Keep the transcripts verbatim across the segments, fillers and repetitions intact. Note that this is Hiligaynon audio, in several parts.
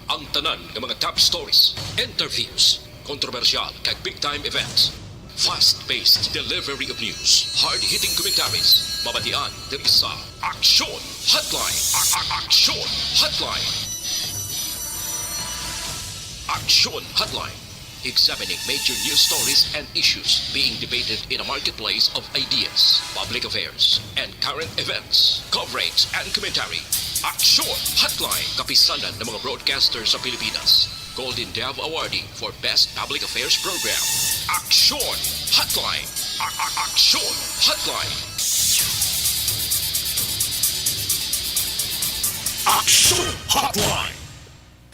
Ang tanan nga mga top stories, interviews, kontrobersyal kag big time events. Fast-paced delivery of news, hard-hitting commentaries, mabatian diri sa Aksyon Hotline. A- a- Aksyon Hotline. Aksyon Hotline. Examining major news stories and issues being debated in a marketplace of ideas, public affairs, and current events. Coverage and commentary. Aksyon Hotline. Kapisanan ng mga broadcaster sa Pilipinas. Golden Dove Awardee for Best Public Affairs Program. Aksyon Hotline. A- a- Aksyon Hotline. Aksyon Hotline.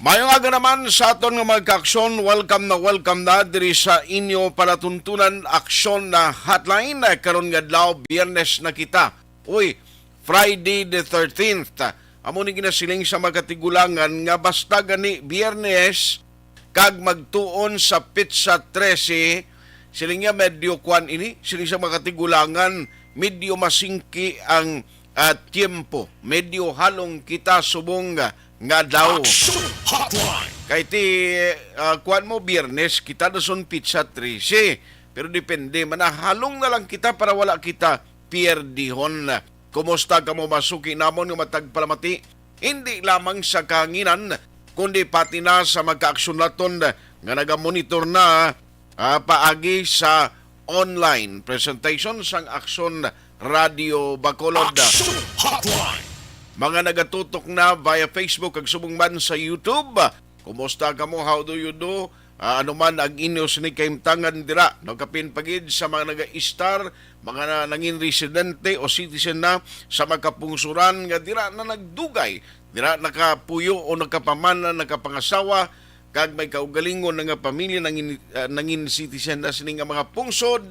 Mayong aga naman sa aton nga mga kaaksyon. Welcome na welcome na diri sa inyo palatuntunan, Aksyon na Hotline. Karon nga adlaw, Biyernes na kita. Uy, Friday the thirteenth. Amo ni ginasiling sa mga katigulangan nga basta gani Biyernes kag magtuon sa petsa trese, siling niya medyo kwan ini, siling sa mga katigulangan, medyo masingki ang, ah, tiempo. Medyo halong kita subong nga, nga daw. Action Hotline. Kay ti, ah, kwan mo, Biyernes, kita na son petsa trese. Pero depende, manahalong na lang kita para wala kita pierdihon. Kumusta kamo, mga suki namon nga matag palamati? Hindi lamang sa kahanginan, kundi pati na sa mga kaaksyon naton nga nagamonitor na, ah, paagi sa online presentation sang Aksyon Radio Bacolod. Action Hotline. Mga nagatutok na via Facebook kag subong man sa YouTube, kumusta kamo? How do you do? Ah, ano man ang inyo sini kahimtangan dira, no? Kapin pa gid sa mga naga-istar, mga na, nangin residente o citizen na sa mga kapungsuran nga dira na nagdugay, dira nakapuyo o nakapamana, nakapangasawa, kag may kaugalingon na nga pamilya nangin, ah, nangin citizen na sini nga mga pungsod.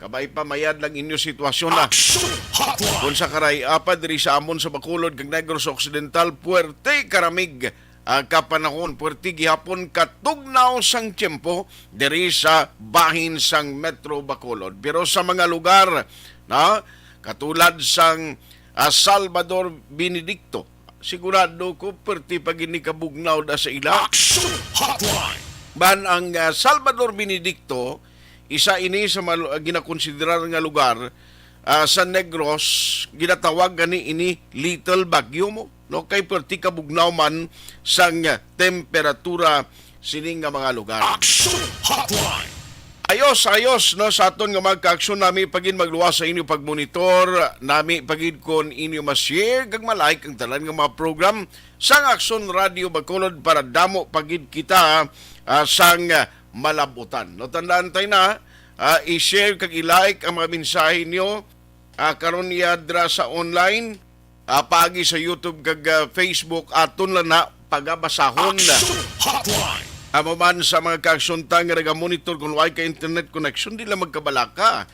Kabay pa, mayad lang inyo sitwasyon na. Action Hotline. Kung sa karay apa diri sa amon sa Bacolod kag Negros Occidental, puwerte karamig, ah, kapanahon, puwerte gihapon katugnaw sang tiyempo diri sa bahin sang Metro Bacolod. Pero sa mga lugar, na, katulad sang, ah, Salvador Benedicto, sigurado ko, perti pa gini kabugnaw da sa ila. Action Hotline. Ban ang, ah, Salvador Benedicto, isa ini sa mal-, ah, ginakonsiderar nga lugar, ah, sa Negros, ginatawag gani ini Little Baguio mo, no? Kay perti kabugnaw man sang temperatura sini nga mga lugar. Action Hotline. Ayos, ayos, no, sa aton nga mga kaaksyon, nami pa gid magluwas sa inyo pagmonitor, nami pa gid kon inyo ma-share kag ma-like ang tanan nga mga program sang Aksyon Radio Bacolod para damo pa gid kita, ah, sang, ah, malabutan. No, tandaan tayo na, ah, i-share kag i-like ang mga mensahe niyo, ah, karon iya dira sa online, ah, paagi sa YouTube kag, ah, Facebook, aton lang na pagabasahon. Action Hotline. Amo man sa mga kaaksyon ta nga nagamonitor kung way ka internet connection, di lang magkabalaka.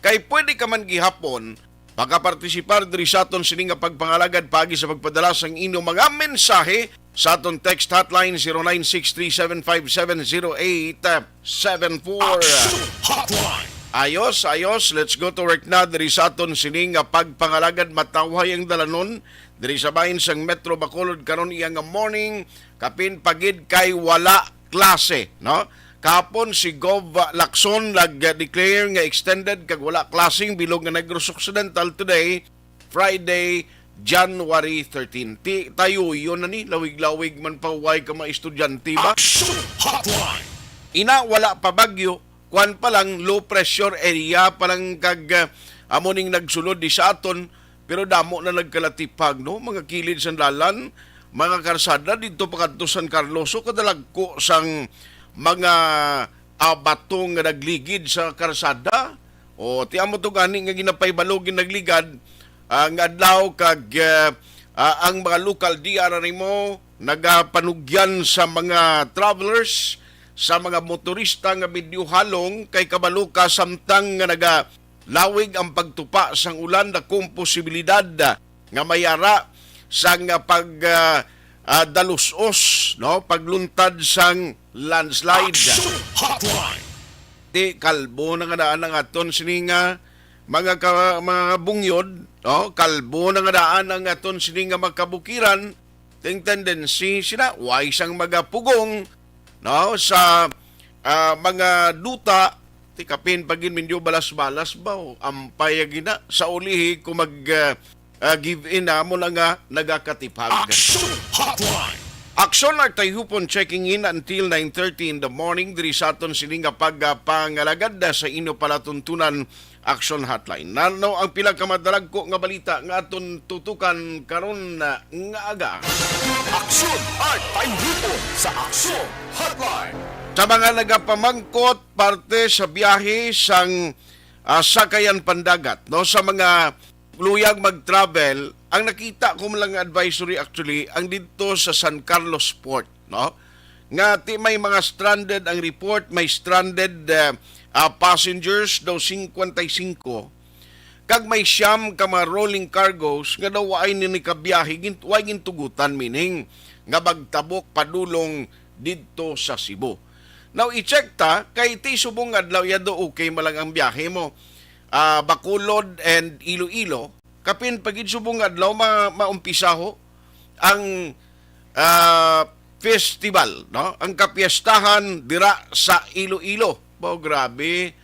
Kay pwede ka man gihapon makapartisipar diri sa aton sini nga pagpangalagad paagi sa pagpadala sang inyong mga mensahe sa aton text hotline, zero nine six three seven five seven zero eight seven four. Action Hotline. Ayos, ayos. Let's go to work na diri sa aton sini nga pagpangalagad. Matawhay ang dalanon diri sa bahin sang Metro Bacolod karon iya nga morning. Kapin pa gid kay wala klase, no? Kahapon si Gov Lacson nag-declare nga extended kag wala klaseng bilog nga Negros Occidental today, Friday, January thirteen. Ti, tayo yun na ni, lawig-lawig man pa, way ka mga estudyante ba? Action Hotline. Ina, wala pa bagyo, kwan pa lang, low pressure area pa lang kag, ah, amo ning nagsulod di sa aton, pero damo na nagkalatipag, no? Mga kilid sang dalan, mga karsada didto pa kadto San Carlos, so kadalagko sang mga, ah, bato nga nagligid sa karsada. O, ti amo to gani nga ginapahibalo, ginagligad, ah, nga adlaw kag, ah, ah, ang mga lokal D R nimo nagapanugyan sa mga travelers, sa mga motorista nga medyo halong kay kabalo ka samtang nga nagalawig ang pagtupa sang ulan, dakong posibilidad nga may ara sang pag, ah, ah, dalusos, no, pagluntad sang landslide. Action Hotline. Ti kalbo na nga daan ang aton sini nga mga ka-, mga bungyod, no? Kalbo na nga daan ang aton sini nga mga kabukiran. ting tendency sila, way sang magapugong, no, sa, ah, mga duta, ti kapin pa gid mindyo balas-balas ba, o ampay gina, sa ulihi kung mag, ah, ah, give in na mo na nga nagakatipag. Action Hotline. Action Artayhupon checking in until nine thirty in the morning diri sa aton sini nga pagpangalagad sa inyo palatuntunan, Action Hotline. Nano ang pila ka madalagko nga balita nga aton tutukan karon nga aga? Action Artayhupon sa Action Hotline. Sa mga nagapamangkot parte sa biyahe sang, ah, sakayan pandagat, no, sa mga luyag mag-travel, ang nakita ko man lang nga advisory actually ang didto sa San Carlos Port, no? Nga ti may mga stranded ang report, may stranded, ah, ah, passengers daw singkwenta y singko, kag may siyam ka mga rolling cargos nga daw waay ni nikabiyahe, gin-, way gintugutan, meaning nga magtabok padulong didto sa Cebu. Now, i-check ta, kay ti subong adlaw ya do okay man lang ang biyahe mo. Ah, Bacolod and Iloilo, kapin pa gid subong adlaw ma-, maumpisa ho ang, ah, festival, no? Ang kapiestahan dira sa Iloilo. Bao, grabe.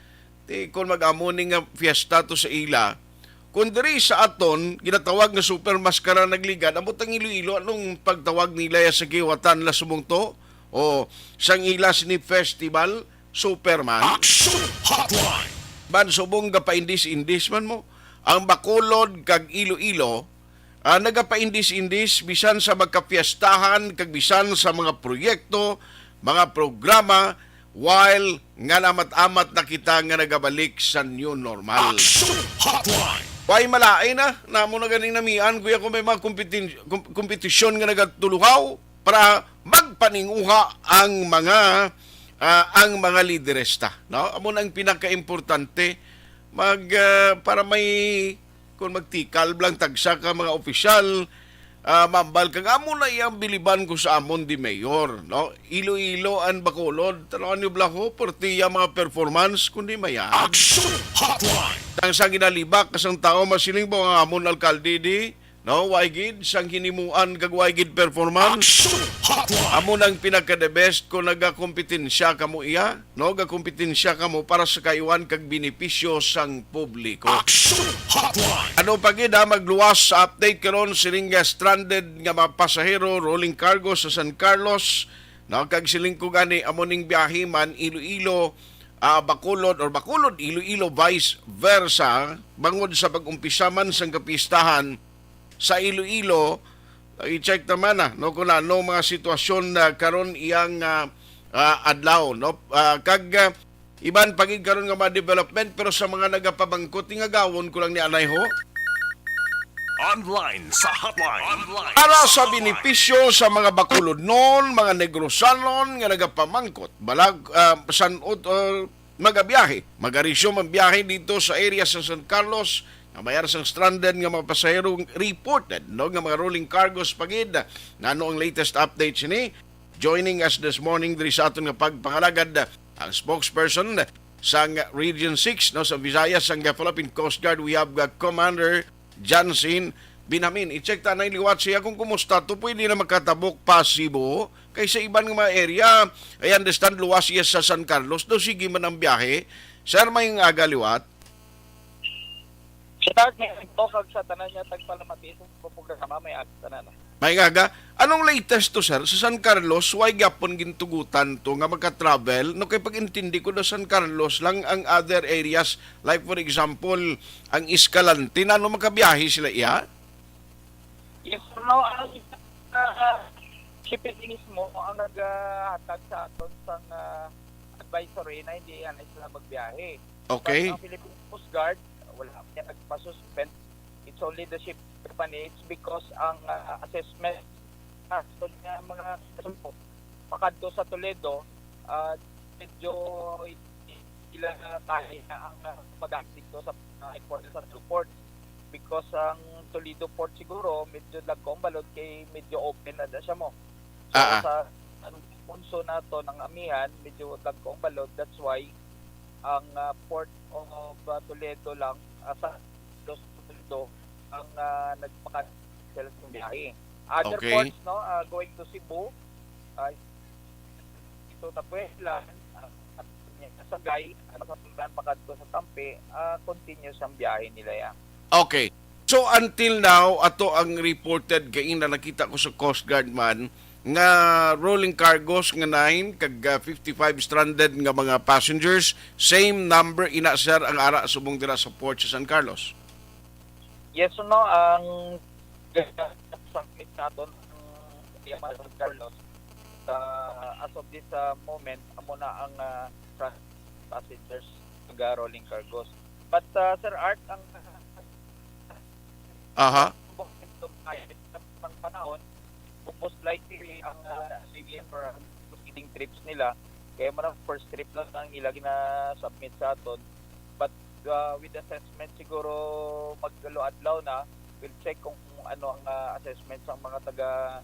Ti, kung mag-amo ni nga fiesta to sa ila, kung diri sa aton, ginatawag nga super maskara nagligad, ambot ang Iloilo, anong pagtawag nila ya sa giwatan la subong to? O sang ila sini festival, Superman? Action Hotline. Man, subong gapaindis-indis man mo. Ang Bacolod kag Iloilo, ah, nagapaindis-indis bisan sa magkapiestahan kag bisan sa mga proyekto, mga programa, while nga namat-amat na kita nga nagabalik sa new normal. Action Hotline. Way malain na, namo na ganing namian, kuya, kung may mga kompetin-, kom-, kompetisyon nga nagatuluhaw para magpaninguha ang mga, ah, ang mga lideresta, no? Amo na ang pinakaimportante, mag, ah, para may, kung magtikal lang tagsa ka mga opisyal, ah, mambal kag amo na iyang biliban ko sa amon di mayor, no? Iloilo and Bacolod, tanaw niyo bala ho, perti ang mga performance, kundi maya. Action Hotline. Ang sa ginalibak, kasang tao masiling ba ang amon alkalde di, no? Way gid sang hinimuan kag way gid performance. Action Hotline. Amo nang pinaka the best kung nagakompetensya kamo iya, no? Gakompetensya kamo para sa kaiwan kag benepisyo sang publiko. Action Hotline. Ano pa gid, ha, magluwas sa update karon sining nga stranded nga mga pasahero, rolling cargo sa San Carlos, no? Kag siling ko gani, amo ning biyahe man Iloilo, ah, Bacolod or Bacolod Iloilo, vice versa, bangod sa pag-umpisa man sang kapistahan sa Iloilo, i-check naman na, no, kung ano mga sitwasyon na karon iyang, ah, ah, adlaw, no? Ah, kag, ah, iban pa gid karon nga mga development, pero sa mga nagapamangkot, tingagawon ko lang ni anay ho. Online sa hotline. Online Para sa sa hotline. Benepisyo sa mga Bacolodnon, mga Negrosanon nga nagapamangkot, balag, ah, san-, uh, magabiyahe, magaresume ang biyahe dito sa area sa San Carlos, nga may ara sang stranded nga mga pasahero reported, no, nga mga rolling cargos pa gid. Nano ang latest update sini? Joining us this morning diri sa aton nga pagpangalagad, ang spokesperson sang Region six, no, sa Visayas, sang Philippine Coast Guard, we have, uh, Commander Jansin Binhamin. I-check ta na liwat siya kung kumusta to. Pwede na makatabok pa Cebu. Kay sa iban nga mga area, I understand, luwas siya sa San Carlos. Daw sige man ang biyahe. Sir, may aga liwat. Sa taas may nagtukag sa tanan niya, tagpalamati sa programa, may aga tanan. May aga. Anong latest to, sir? Sa San Carlos, why gyapon gintugutan to nga maka-travel? No, kay pag-intindi ko na San Carlos lang, ang other areas, like for example, ang Escalante, nano makabiyahe sila iya? Yes, sir, no, ang, ah, C P D mismo ang naghatag sa aton sang, ah, advisory na hindi yan sila magbiyahe. Okay. But ang Philippine Coast Guard, wala niya nagpasuspend. It's only the ship company. It's because ang, ah, assessment, ah, so niya mga sumpo, pakadto sa Toledo, ah, medyo ila na tayo na ang, ah, pag-act dito sa, ah, airport sa Toledo Port. Because ang Toledo Port siguro, medyo dagko ang balod kay medyo open na da siya mo. So, Ah, ah. sa, ang punso nato ng amihan, medyo dagko ang balod. That's why ang, ah, Port of, ah, Toledo lang, ah, sa Toledo, ang, ah, nagpaka-, sila sa biyahe. Other Okay. ports, no, ah, going to Cebu, ah, ito Tapuelan, ah, at Sagay, ano sa plan makadto sa Tampi, ah, continuous ang biyahe nila ya. Okay. So, until now, ato ang reported kaina nakita ko sa Coast Guard man nga rolling cargos nga nine kag, ah, fifty-five stranded nga mga passengers. Same number ina, sir, ang ara subong dira sa port sa San Carlos? Yes, no, ang submit naton ang Yaman San Carlos sa, as of this, ah, moment, amo na ang, ah, trans-, passengers nga rolling cargos. But, ah, Sir Art, ang Aha. Ang panahon, most likely ang, ah, C B M or ang cleaning trips nila, kaya mo na first trip lang ang ila gina-submit sa aton. But, ah, with assessment, siguro maglo-adlaw na, we'll check kung ano ang, ah, assessment sang mga taga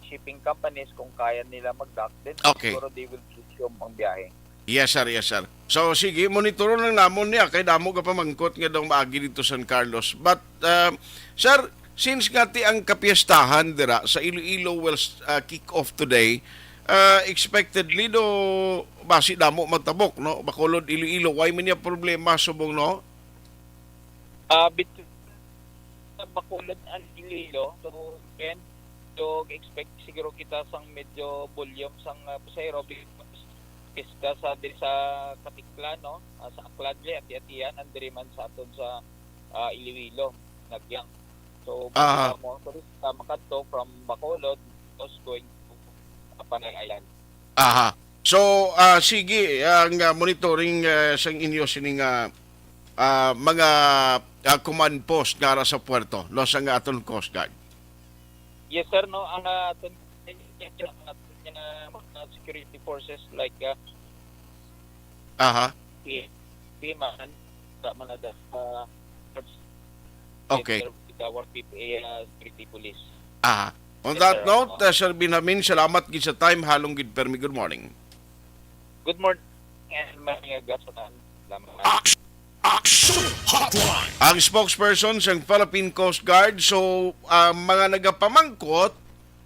shipping companies kung kaya nila mag-dock, then Okay. siguro they will resume ang biyahe. Yes, sir. Yes, sir. So, sige, monitoron lang namon niya kay damo ka pamangkot nga daw maagi dito San Carlos. But, uh, sir, since nga ti ang kapiestahan dira sa Iloilo will, uh, kick off today, uh, expectedly do basi damo magtabok, no? Bacolod, Iloilo, why man niya problema subong, no? Ah, between sa Bacolod and Iloilo, so, again, so, expect siguro kita sang medyo volume sang, ah, pasahero because pista sa diri sa Caticlan, no? Ah, sa Akladle, Ati-Atian, and diri man sa aton sa, ah, Iloilo, Naguian. So, Ah. mo ang turista makadto from Bacolod, tapos going to, ah, Panay Island. Aha. So, ah, sige, ang, ah, monitoring, ah, sang inyo sining, ah, ah, mga, ah, command post nga ara sa puerto, no, sang aton Coast Guard. Yes, sir, no, ang, ah, aton, ang aton, ah, mga security forces like, ah, Aha. P-, P M man, sa mga da-, ah, Okay. With our P P A, uh, security police. Ah, on Yes, that sir. note, uh, Sir Benjamin, salamat gid sa time. Halong gid permi. Good morning. Good morning and maayong aga sa tanan. Salamat. Action Hotline. Ang spokesperson sa Philippine Coast Guard, so, ah, mga nagapamangkot,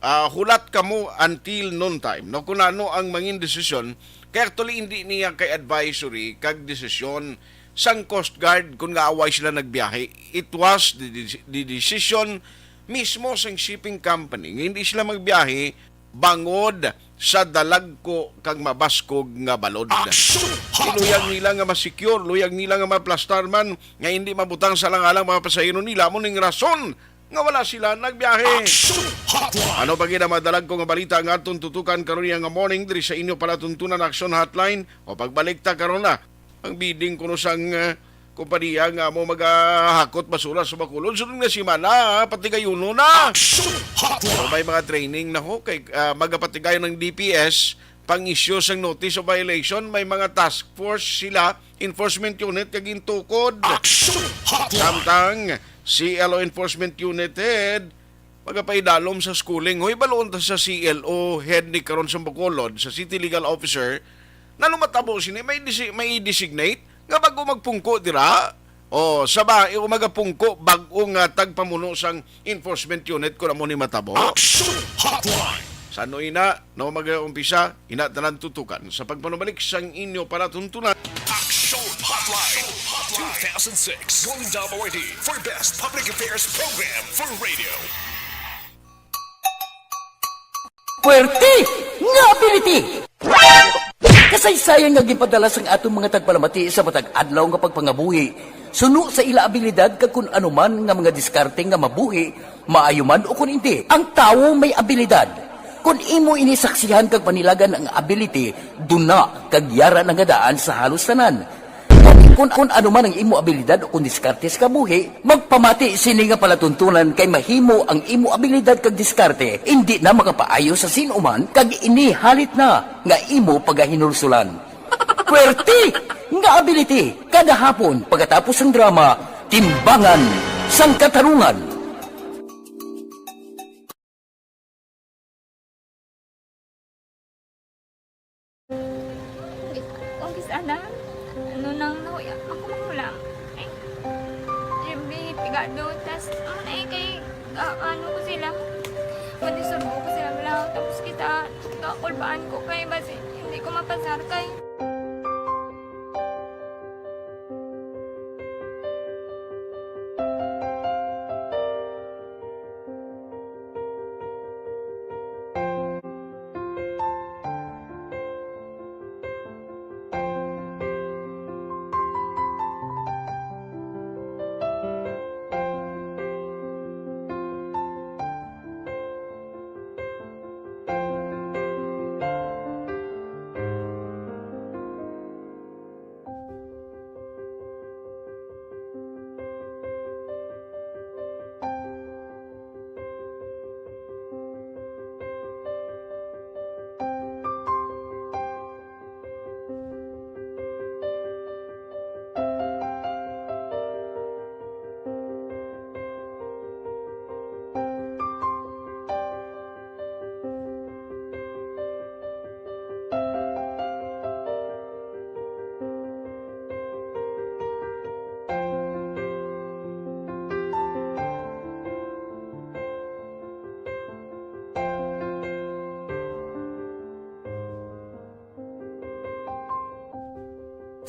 ah, hulat kamo until noontime, no? Kung ano ang mangin desisyon, kay actually hindi niya kay advisory kag desisyon sang Coast Guard kung nga away sila nagbiyahe. It was the, the, the decision mismo sang shipping company nga hindi sila magbiyahe bangod sa dalagko kag mabaskog nga balod. Action Hotline. Luyag nila nga ma-secure, luyag nila nga maplastar man, nga hindi mabutang sa alang-alang mga pasahero nila. Amo ning rason nga wala sila nagbiyahe. Action Hotline. Ano pa gid ang madalagko nga balita nga aton tutukan karon niya nga morning diri sa inyo palatuntunan Action Hotline? O pagbalik ta karon na ang bidding kuno sang, uh, kompanya nga amo magahakot basura sa Bacolod. Sunod nga semana, ah, patigayonon na. Action Hotline. Pero may mga training na ho kay, ah, magapatigayon ng D P S pang-issue sang notice of violation. May mga task force sila, enforcement unit, kag gintukod. Action Hotline. Samtang C L O Enforcement Unit Head, magapaidalom sa schooling. Hoy, balon ta sa C L O head ni karon sa Bacolod, sa city legal officer, na lumatabo sini, may desi-, may designate nga bago magpungko dira. O, sa ba, o magapungko, bag-o nga tagpamuno sang enforcement unit, kung amo ni matabo. Action Hotline. Sa ano ina, no, mag-umpisa, ina tanan tutukan sa pagpanumalik sang inyo palatuntunan. Action Hotline two thousand six Golden Dome Awardee for Best Public Affairs Program for Radio. Puwerte nga ability! Kasaysayan nga ginpadala sang aton mga tagpalamati sa matag adlaw nga pagpangabuhi, suno sa ila abilidad kag kun ano man nga mga diskarte nga mabuhi, maayo man o kun indi. Ang tawo may abilidad. Kon imo ini saksihan kag panilagan ang ability, duna kag yara na nga daan sa halos tanan. Kon, kon, kon ano man ang imo abilidad o kon diskarte sa kabuhi, magpamati sini nga palatuntunan kay mahimo ang imo abilidad kag diskarte indi na makapaayo sa sin-o man kag ini halit na nga imo pagahinulsulan. Puwerte nga ability! Kada hapon, pagkatapos sang drama, Timbangan sang Katarungan. Umpisa na, ano nang nahuya, ako magulang. Ay, Jimmy, pigado, tas, ano na eh, kay, ah, ano ko sila, Pwede surbo ko sila lang. Tapos kita, kakulbaan ko kay basi hindi ko mapasar kay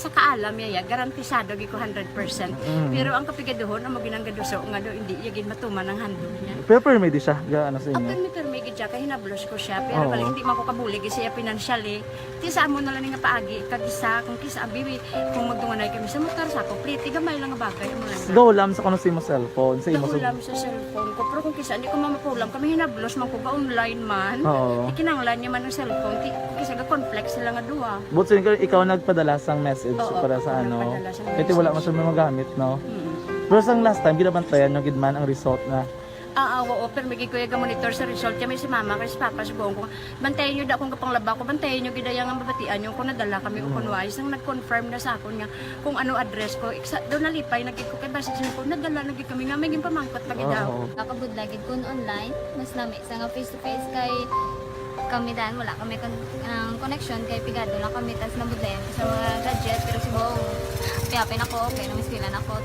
Sa kaalam niya, ya, garantisado gid ko hundred percent. Mm. Pero ang kapigaduhon, amo ginang gaduso nga daw hindi iya gid matuman ang handog niya. Pero permi di siya, ga-, ano sa inyo? Ah, permi, permi gid siya, kay hinablos ko siya. Pero Oo. bali, hindi man ko kabulig siya financially. Ti sa amo na lang nga paagi, kag isa, kung kisa, abi, kung magdunganay kami sa motor, sa ako, pliti, gamay lang nga bagay, amo lang. Gahulam sa kuno sa imo cellphone, sa imo Gahulam sa cellphone ko. Pero kung kisa, hindi ko mamapulam, kami hinablos man ko, ga-online man. Oo. Ikinanglan niya man ang cellphone, ti-, kung kisa, ga-conflict sila nga duha. But so, ikaw, ikaw nagpadala sang message Oo, para sa ako ano? nagpadala sang Kaya wala message. man siya magamit, no? Mm. Pero sang last time, ginabantayan nyo gid man ang result na Ah, ah, oo, pero may gid ko iya ga-monitor sa result. Kaya may si mama, kay si papa, subong ko, bantayan nyo da kung kapanglaba ko, bantayan nyo gid iya nga mabatian nyo kung nadala kami o Mm. kung wala. Isang nag-confirm na sa akon nga kung ano address ko. Iksa, daw nalipay na gid ko kay basi siya ko, nadala na gid kami nga may ginpamangkot pa gid daw. Oo. Nakabudla gid kun online, mas lami sa nga face to face kay kami dan wala kami kon-, ang connection kay pigado lang kami tas nabudlayan ko sa mga gadget pero subong piyapin ako, okay na, mas pila na ako.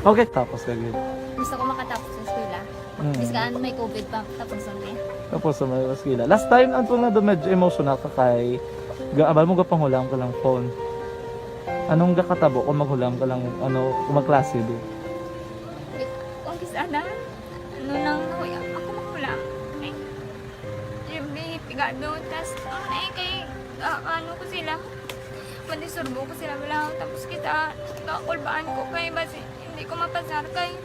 Okay, tapos lagi. Gusto ko makatapos sa eskwela. Mm. Biskan may covid pa, tapos na. Tapos sa may eskwela. Last time, ang tunga do medyo emotional ka kay ga-, abal mo gapanghulay ka lang phone. Anong gakatabo kung maghulam ka lang, ano, kung magklase, di? Wait, kung kis-, ana, ano nang nahuya, ako maghulam. Ay, siyempre, pigado, tas, ano na eh, kay, ah, ano ko sila, madisturbo ko sila, wala, tapos kita, kakulbaan ko, kay basi, hindi ko mapasar, kay,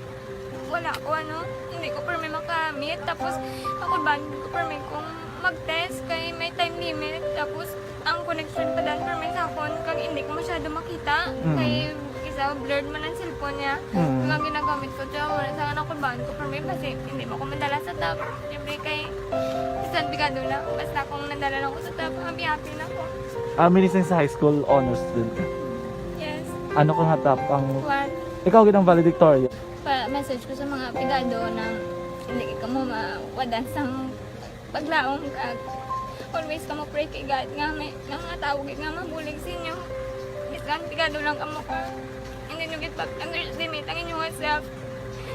wala ko, ano, hindi ko permi makamit, tapos, kakulbaan ko permi kung mag-test, kay may time limit, tapos, ang connection pa dan permi sa akon, kag hindi ko masyado makita. Mm. Kay isa, blurred man ang cellphone niya. Mm. Kag ang ginagamit ko, siya, wala sa anak ko, baan ko permi, basi hindi mo ko madala sa top. Siyempre, kay bisan pigado lang, basta kung nadala lang ko sa top, happy-happy na ko. Ah, meaning sa high school honors student ka? Yes. Ano ka nga top ang One. Ikaw gid ang valedictorian? Pa-message ko sa mga pigado na hindi ka mo mawadan sang paglaom kag always kamo pray kay God nga may, nga mga tawo gid nga mabulig sa inyo. Bisan pigado lang kamo ka, hindi nyo gid pag-underestimate ang inyong self.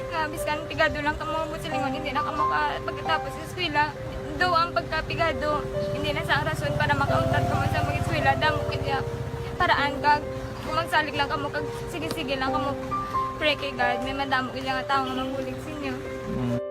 Nga bisan pigado lang kamo, buot silingon, hindi na kamo ka pagkatapos sa eskwela. Daw ang pagkapigado, hindi na sa rason para makauntat kamo sa mag-eskwela. Damo gid ya paraan kag kung magsalig lang kamo kag sige-sige lang kamo pray kay God, may madamo gid nga tawo nga mabulig sa inyo. Mm.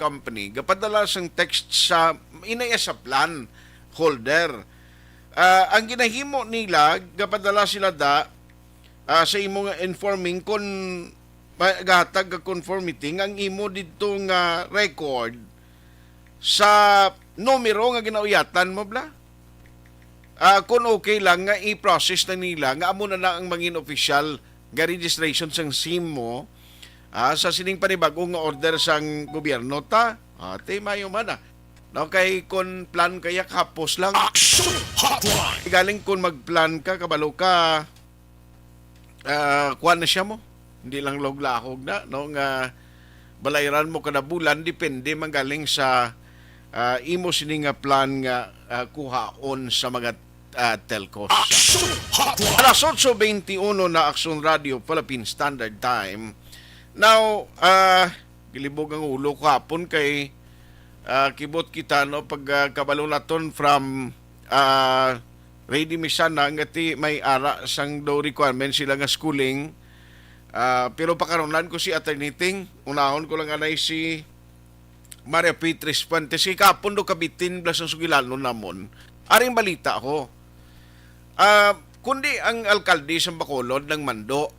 Company, gapadala sang text sa inaya sa plan holder. Ah, ang ginahimo nila, gapadala sila da, ah, sa imo nga informing kon ma-, gahatag ka conformity nga ang imo didto nga record sa numero nga ginauyatan mo, bla? Ah, kung okay lang nga i-process na nila nga amo na lang ang mangin official nga registration sang sim mo, ah, sa sining panibag-o nga order sang gobyerno ta, ah, ti mayo man, ah. No, kay kung plan kaya hapos lang. Action Hotline! Galing kung mag-plan ka, kabalo ka, ah, kuwan na siya mo. Hindi lang laog-laog na, no, nga balayran mo kada bulan, depende man galing sa, ah, imo sini nga plan nga, ah, kuhaon sa mga, ah, telcos. Action Hotline! Alas otso beintiuno na, Aksyon Radio, Philippine Standard Time. Now, ah, gilibog ang ulo ko hapon kay, ah, kibot kita, no, pag, ah, kabalo naton from, ah, Ray Dimisana nga ti may ara sang daw requirement sila nga schooling. Ah, pero pakaronan ko si Attorney Ting, unahon ko lang anay si Maria Beatriz Fuentes. Kay kapon do kabitin blas ang sugilanon namon. Aring balita ko. Ah, kundi ang alkalde sa Bacolod nang mando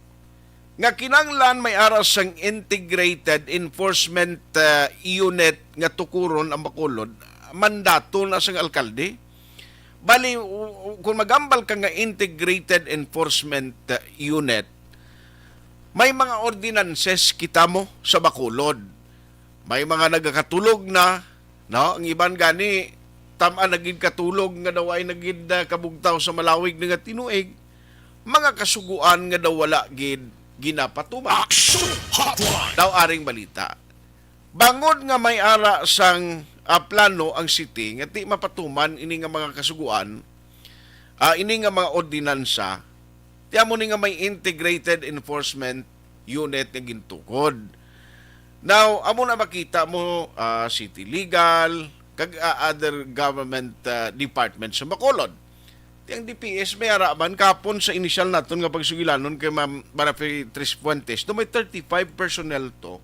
nga kinanglan may ara sang integrated enforcement, ah, unit nga tukuron ang Bacolod, mandato na sang alkalde. Bali, u-, u-, kung magambal ka nga integrated enforcement, ah, unit, may mga ordinances kita mo sa Bacolod. May mga nagakatulog na, no? Ang iban gani, tam-an na gid katulog nga daw ay na gid, ah, kabugtaw sa malawig na nga tinuig. Mga kasuguan nga daw wala gid ginapatuman. Action Hotline! Daw aring balita. Bangod nga may ara sang, ah, plano ang city nga di mapatuman ini nga mga kasuguan, ah, ini nga mga ordinansa, ti amo ni nga may integrated enforcement unit nga gintukod. Now, amo na makita mo, ah, city legal, kag, ah, other government, ah, departments sa Bacolod. Ti ang D P S may ara man kapon sa inisyal naton nga pagsugilanon kay Ma'am Marafi Tres Fuentes, do may thirty-five personnel to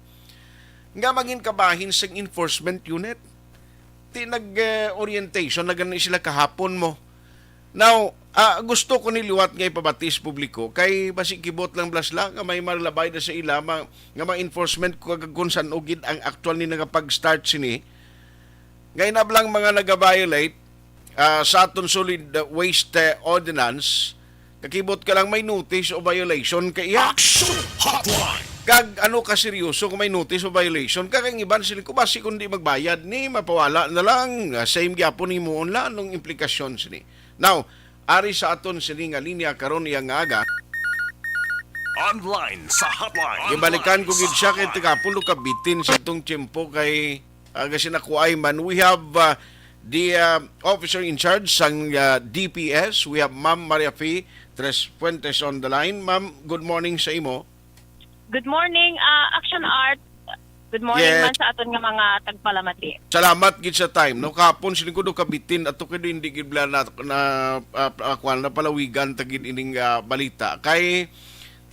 nga mangin kabahin sang enforcement unit. Ti nag, eh, orientation na gani sila kahapon mo. Now, ah, gusto ko ni liwat nga ipabati sa publiko kay basi kibot lang blasla nga may malabay na sa ila ma-, nga mga enforcement ko kag kung san-o gid ang actual ni nagapag-start sini. Nga inablang mga nagabiolate, ah, sa aton solid waste, eh, ordinance, kakibot ka lang may notice o violation ka iya. Action Hotline! Kag ano ka seryoso kung may notice o violation ka, kay ang iban sila ko basi kung di magbayad ni mapawala na lang, ah, same gyapon himuon la anong implikasyon sini. Now, ari sa aton sini nga linya karon iya nga aga. Online sa hotline. Gibalikan ko gid siya kay taga Pulo Kabitin sa tong tiyempo kay, ah, kasi nakuha man. We have, ah, the, ah, officer in charge sang, ah, D P S. We have Ma'am Maria Fe Tres Fuentes on the line. Ma'am, good morning sa imo. Good morning, ah, Action Art. Good morning Yes. man sa aton nga mga tagpalamati. Salamat gid sa time, no? Kahapon, siling ko do kabitin, ato kay do hindi gid bla na, na, ah, ah, kwan, napalawigan ta gid ining, ah, balita. Kay,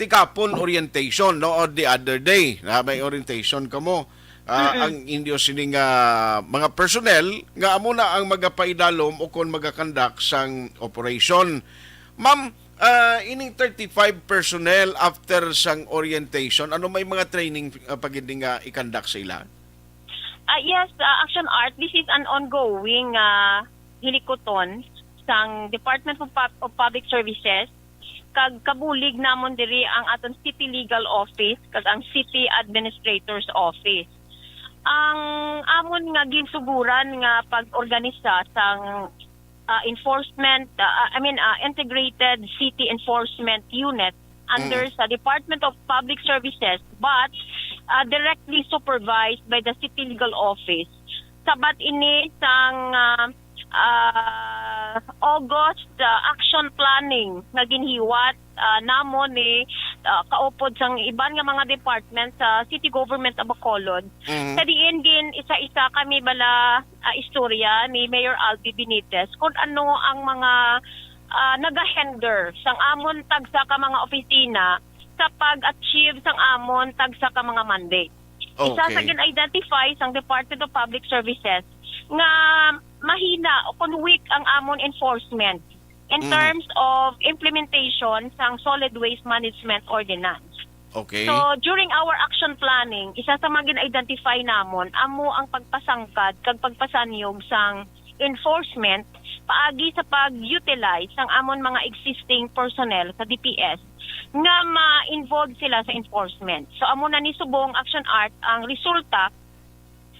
ti kapon orientation, no? Or the other day, na may orientation kamo. Ah, Mm-mm. ang inyo sining, ah, mga personnel nga amo na ang magapaidalom o kon magakandak sang operation. Ma'am, ah, ining thirty-five personnel after sang orientation, ano may mga training, ah, pa gid nga ikandak sa ila? Ah, yes, ah, Action Art, this is an ongoing, ah, hilikuton sang Department of Pub-, of Public Services, kag kabulig namon diri ang aton City Legal Office kag ang City Administrator's Office. Ang amon nga ginsuguran nga pag-organisa sang, ah, enforcement, ah, I mean, ah, Integrated City Enforcement Unit under Mm. sa Department of Public Services, but, ah, directly supervised by the City Legal Office. Sabat ini sang, ah, ah, August, ah, action planning nga ginhiwat, ah, namon ni, ah, kaupod sang iban nga mga department sa City Government of Bacolod. Mhm. Sa diin gin isa-isa kami bala, ah, istorya ni Mayor Albi Benitez kung ano ang mga, ah, nagahinder sang amon tagsa ka mga opisina sa pag-achieve sang amon tagsa ka mga mandate. Isa sa Okay. gin-identify sang Department of Public Services nga mahina o kung weak ang amon enforcement in Mm. terms of implementation sang Solid Waste Management Ordinance. Okay. So, during our action planning, isa sa mga gin-identify namon amo ang pagpasangkad kag pagpasanyog sang enforcement paagi sa pag-utilize sang amon mga existing personnel sa D P S nga ma-involve sila sa enforcement. So, amo na ni subong, Action Art, ang resulta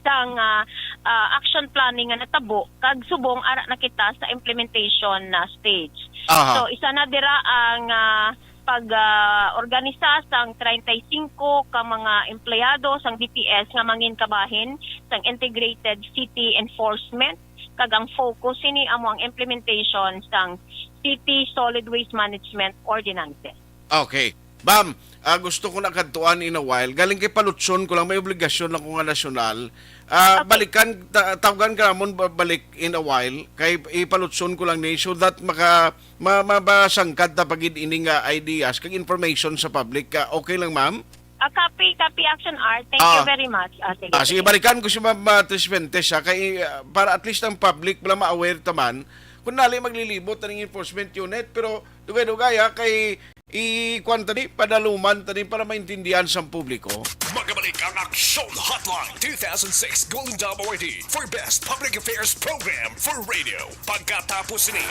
sang, ah, ah, action planning nga natabo, kag subong ara na kita sa implementation na stage. Aha. So, isa na dira ang, ah, pag, ah, organisa sang treinta y cinco ka mga empleyado sang D P S nga mangin kabahin sang Integrated City Enforcement, kag ang focus sini amo ang implementation sang City Solid Waste Management Ordinances. Okay. Ma'am, ah, gusto ko na kadtuan in a while. Galing kay palutson ko lang, may obligasyon lang ko nga nasyonal. Ah, Okay. balikan, ta- tawgan ka namon ba- balik in a while. Kay ipalutson ko lang ni so that maka ma- mabasangkad ta pagid ini nga ideas kag information sa public. Ah, okay lang, ma'am? Ah, copy, copy, Action Art. Thank you Ah. very much. Ah, sige, Ah, sige, sige. balikan ko si Ma'am, ah, Tris Fuentes, ha, kay, ah, para at least ang public wala ma-aware taman kung nali maglilibot aning enforcement unit, pero dugay-dugay, ha, kay i-, kwan ta ni, padaluman ta ni para maintindihan sang publiko. Magabalik ang Aksyon Hotline two thousand six Golden Dome Awardee for Best Public Affairs Program for Radio. Pagkatapos ni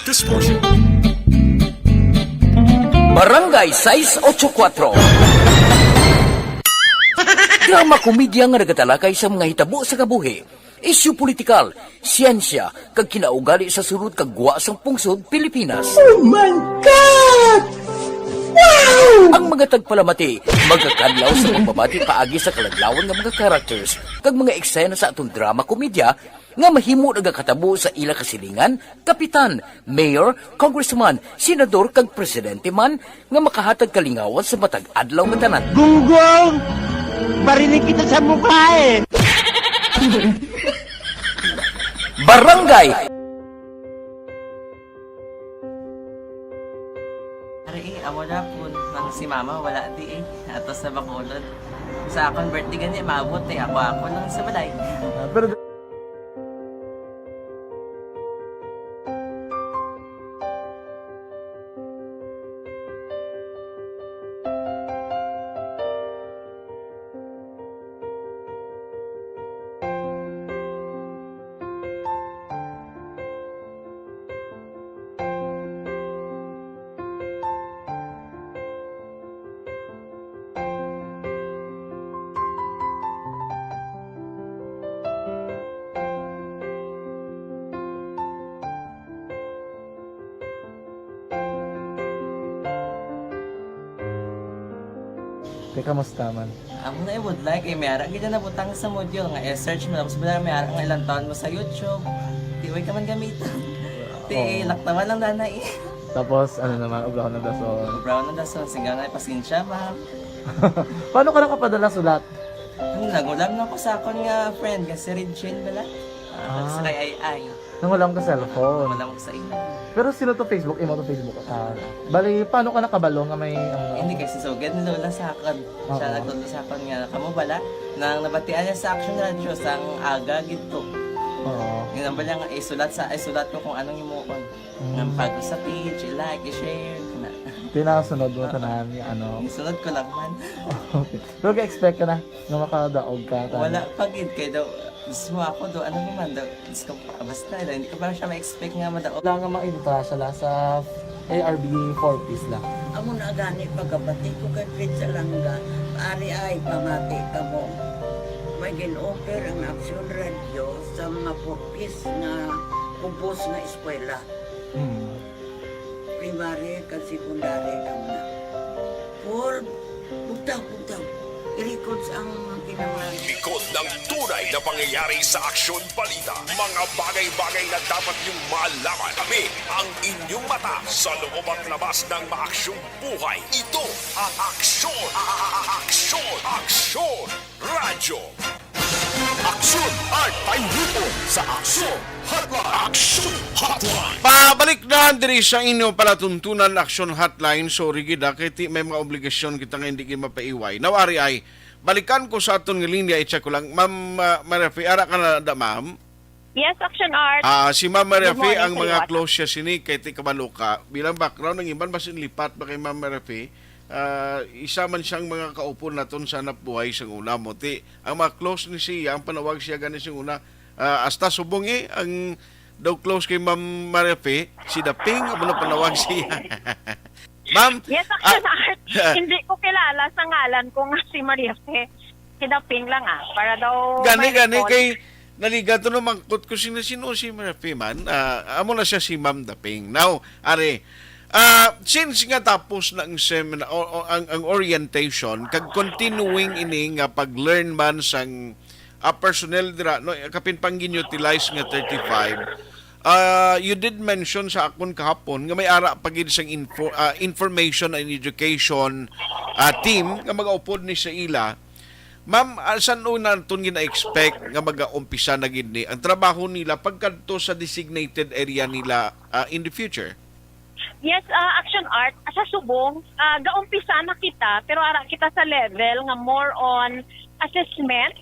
This portion. Barangay sais ocho kuatro. Drama komedya nga nagatalakay sa mga hitabo sa kabuhi, isyu politikal, siyensya, kag kinaugali sa sulod kag gwa sang pungsod Pilipinas. Oh my God! Wow! Ang mga tagpalamati magakadlaw sa pagbabati paagi sa kaladlawan nga mga characters kag mga eksena sa aton drama komedya nga mahimo nagakatabo sa ila kasilingan, kapitan, mayor, congressman, senador, kag presidente man nga makahatag kalingawan sa matag adlaw nga tanan. Gunggong! Barinig kita sa mukha eh! Barangay! Ari eh, amo na po nang si mama wala di eh. Ato sa Bacolod. Sa akong birthday gani, maabot eh. Ako-ako lang sa balay. Ah, pero Te, kamusta man? Amo na ibudlay kay may ara gid na nabutang sa module nga i-search mo, tapos bala may ara nga ilang taon mo sa YouTube. Di way ka man gamiton. Ti Oo. Laktawan lang dana eh. Tapos, ano naman, obrahon ng dason. Obrahon ng dason, sigaw na, "Pasensya, ma'am." Paano ka nakapadala sulat? Hmm, nagulam na ko sa akon nga friend, nga si Regine bala. Ah, Ah. Sa kay Ay Ay. Nangulam ka cellphone? Nangulam ko sa imo. Pero sino to Facebook? Imo to Facebook? Ah, bali, paano ka nakabalo nga may, ano? Hindi, kay si Sugad ni Lola sa akon. Siya Oo. nagtudlo sa akon nga, "Kamo bala?" Nang nabatian niya sa Action Radio, sang aga gid to. Oo. Yun ang bala nga, isulat sa, isulat ko kung anong himuon. Mm. Nga pag sa page, i-like, i-share, na. Tinasunod mo Oo. tanan, yung ano. Isunod ko lang man. Okay. Pero ga-expect ka na nga makadaog ka, tama? Wala pa gid, kay daw, mismo ako daw, ano naman daw, Diyos ko, basta, hindi ko pa siya ma-expect nga madaog. Wala nga maintra siya la sa A R B four Ps la. Amo na gani, pagkabati ko kay Fred Salanga, ari ay pamati kamo. May gin-offer ang Action Radio sa mga four Ps nga kubos nga eskwela. Hmm. Primary kag secondary kamo na. Four, bugtaw, bugtaw. I-records ang kinahanglan. Likod ng tunay na pangyayari sa Aksyon Balita. Mga bagay-bagay na dapat niyong malaman. Kami ang inyong mata sa loob at labas ng maaksyong buhay. Ito ang Aksyon, a-, a-, a-, Aksyon, Aksyon Radyo. Aksyon at Pahihipon sa Aksyon Hotline. Aksyon Hotline. Pabalik na diri sa inyo palatuntunan, Aksyon Hotline. Sorry gid, ah, kay ti may mga obligasyon kita nga hindi gid mapaiway. Now, ari ay, balikan ko sa aton nga linya, i-check ko lang. Ma'am, ah, Maria Fe, ara ka na da, ma'am? Yes, Action Art. Ah, si Ma'am Maria Good Fe, morning ang sa mga iyo, close siya sini, kay ti kabalo ka. Bilang background, ang iban mas inlipat ba kay Ma'am Maria Fe? Ah, isa man siyang mga kaupon naton sa hanap buhay sang una mo. Ti, ang mga close ni siya, ang panawag siya gani sang una, ah, hasta subong eh, ang daw close kay Ma'am Maria Fe, si Daping, amo na panawag siya. Ma'am, Yes, ah, Action Art. Hindi ko kilala sa ngalan ko nga si Maria Fe. Si Daping lang, ah, para daw Gani, may gani, record. Kay naliga to no mangkot ko sino, sino si Maria Fe man. Ah, amo na siya si Ma'am Daping. Now, ari, Ah, since nga tapos na ang seminar o, o ang, ang orientation, kag continuing ini nga pag-learn man sang, ah, personnel dira, no, kapin pang gin-utilize nga thirty-five, ah, you did mention sa akon kahapon nga may ara pa gid sang info, ah, information and education, ah, team nga magaupod ni sa ila. Ma'am, ah, san-o naton gina-expect nga magaumpisa na gid ni ang trabaho nila pagkadto sa designated area nila, ah, in the future? Yes, ah, Action Art, sa subong, ah, gaumpisa na kita, pero ara kita sa level nga more on assessment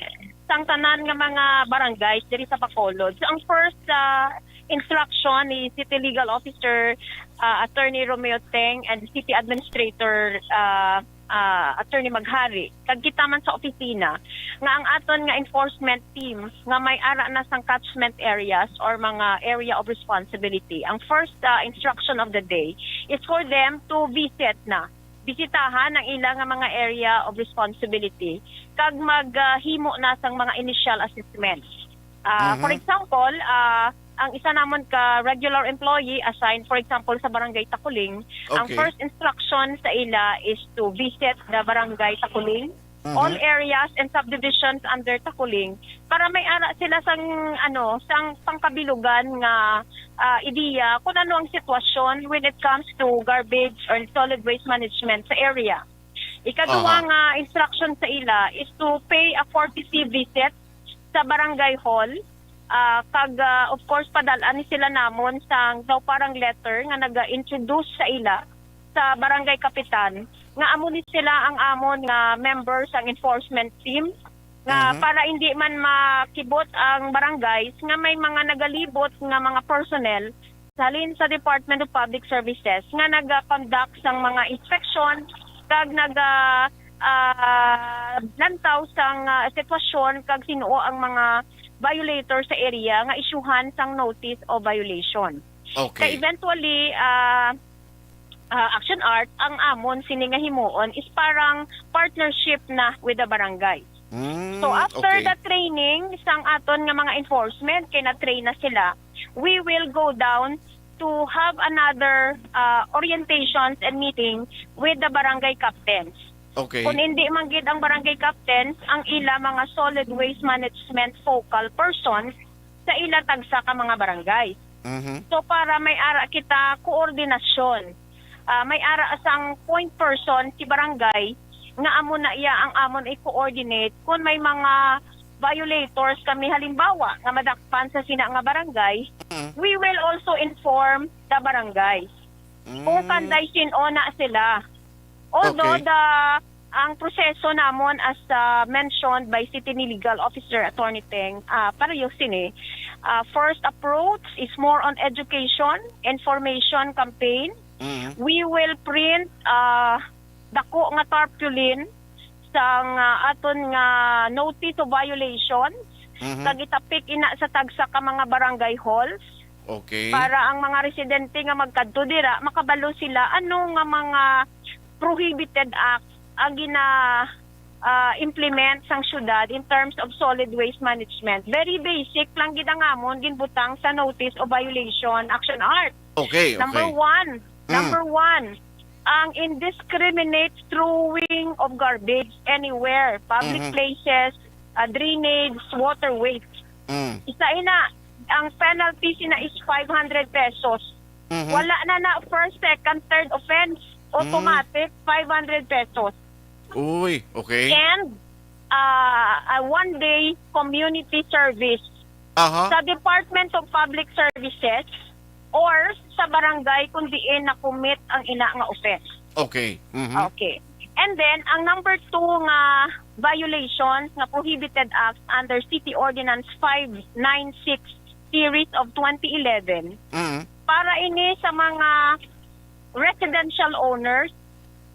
sang tanan nga mga barangays diri sa Bacolod. So, ang first, ah, instruction ni City Legal Officer, ah, Attorney Romeo Teng, and City Administrator, ah, ah, Attorney Maghari, kag kita man sa opisina, nga ang aton nga enforcement team nga may ara na sang catchment areas or mga area of responsibility, ang first, ah, instruction of the day is for them to visit na, bisitahan ang ila nga mga area of responsibility, kag maghimo na sang mga initial assessments. Ah, for Mhm. example, ah, ang isa namon ka regular employee assigned, for example, sa Barangay Takuling, ang Okay. first instruction sa ila is to visit the Barangay Takuling, Mhm. all areas and subdivisions under Takuling, para may ara sila sang, ano, sang pangkabilugan nga, ah, ideya kung ano ang sitwasyon when it comes to garbage or solid waste management sa area. Ikaduha Aha. nga instruction sa ila is to pay a courtesy visit sa barangay hall. Ah, kag, ah, of course, padal-an ni sila namon sang dauparang letter nga naga-introduce sa ila sa barangay kapitan, nga amo ni sila ang amon nga member sang enforcement team, nga Mhm. para hindi man makibot ang barangays nga may mga nagalibot nga mga personnel halin sa Department of Public Services nga naga-conduct sang mga inspeksyon kag naga, ah, lantaw sang, ah, sitwasyon kag sin-o ang mga violator sa area nga isyuhan sang notice of violation. Kay Okay. eventually, ah, ah, Action Art, ang amon sini nga himuon is parang partnership na with the barangay. Mm, So after okay. The training sang aton nga mga enforcement, kay na-train na sila, we will go down to have another, ah, orientations and meeting with the barangay captains. Okay. Kung hindi man gid ang barangay captains, ang ila mga solid waste management focal persons sa ila tagsa ka mga barangay. Mhm. So para may ara kita koordinasyon, ah, may ara sang point person si barangay nga amo na iya ang amon i-coordinate kung may mga violators kami, halimbawa nga madakpan sa sina nga barangay, Mhm. we will also inform the barangay kung Mm. kanday sin-o na sila. Although Okay. the ang proseso namon, as, ah, mentioned by City Legal Officer Attorney Teng, ah, para yo sini, ah, first approach is more on education, information campaign. Mm. We will print, ah, dako nga tarpaulin sang, ah, aton nga notice of violations, Mhm. kag itapik ina sa tagsa ka mga barangay halls Okay. para ang mga residente nga magkadto dira makabalo sila ano nga mga prohibited acts ang gina, ah, implement sang syudad in terms of solid waste management. Very basic lang gid ang amon ginbutang sa notice of violation, Action Art. Okay, Number okay. one, Mm. number one, ang indiscriminate throwing of garbage anywhere, public Mhm. places, ah, drainage, waterways. Mm. Isa ina, ang penalty sina is five hundred pesos. Mhm. Wala na na first, second, third offense. Automatic, five hundred pesos. Uy, okay. And ah, a one-day community service Aha. sa Department of Public Services or sa barangay kung diin na-commit ang ina nga offense. Okay. Mhm. Okay. And then, ang number two nga violations nga prohibited acts under City Ordinance five nine six series of twenty eleven, Mhm. para ini sa mga residential owners,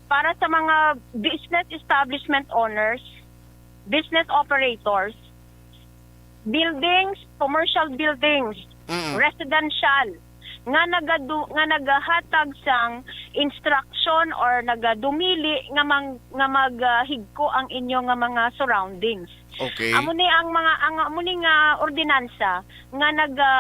para sa mga business establishment owners, business operators, buildings, commercial buildings, Mm. residential, nga nagadu-, nga nagahatag sang instruction or nagadumili nga mang-, nga maghigko ang inyo nga mga surroundings. Okay. Amo ni ang mga, ang amo ni nga ordinansa nga naga,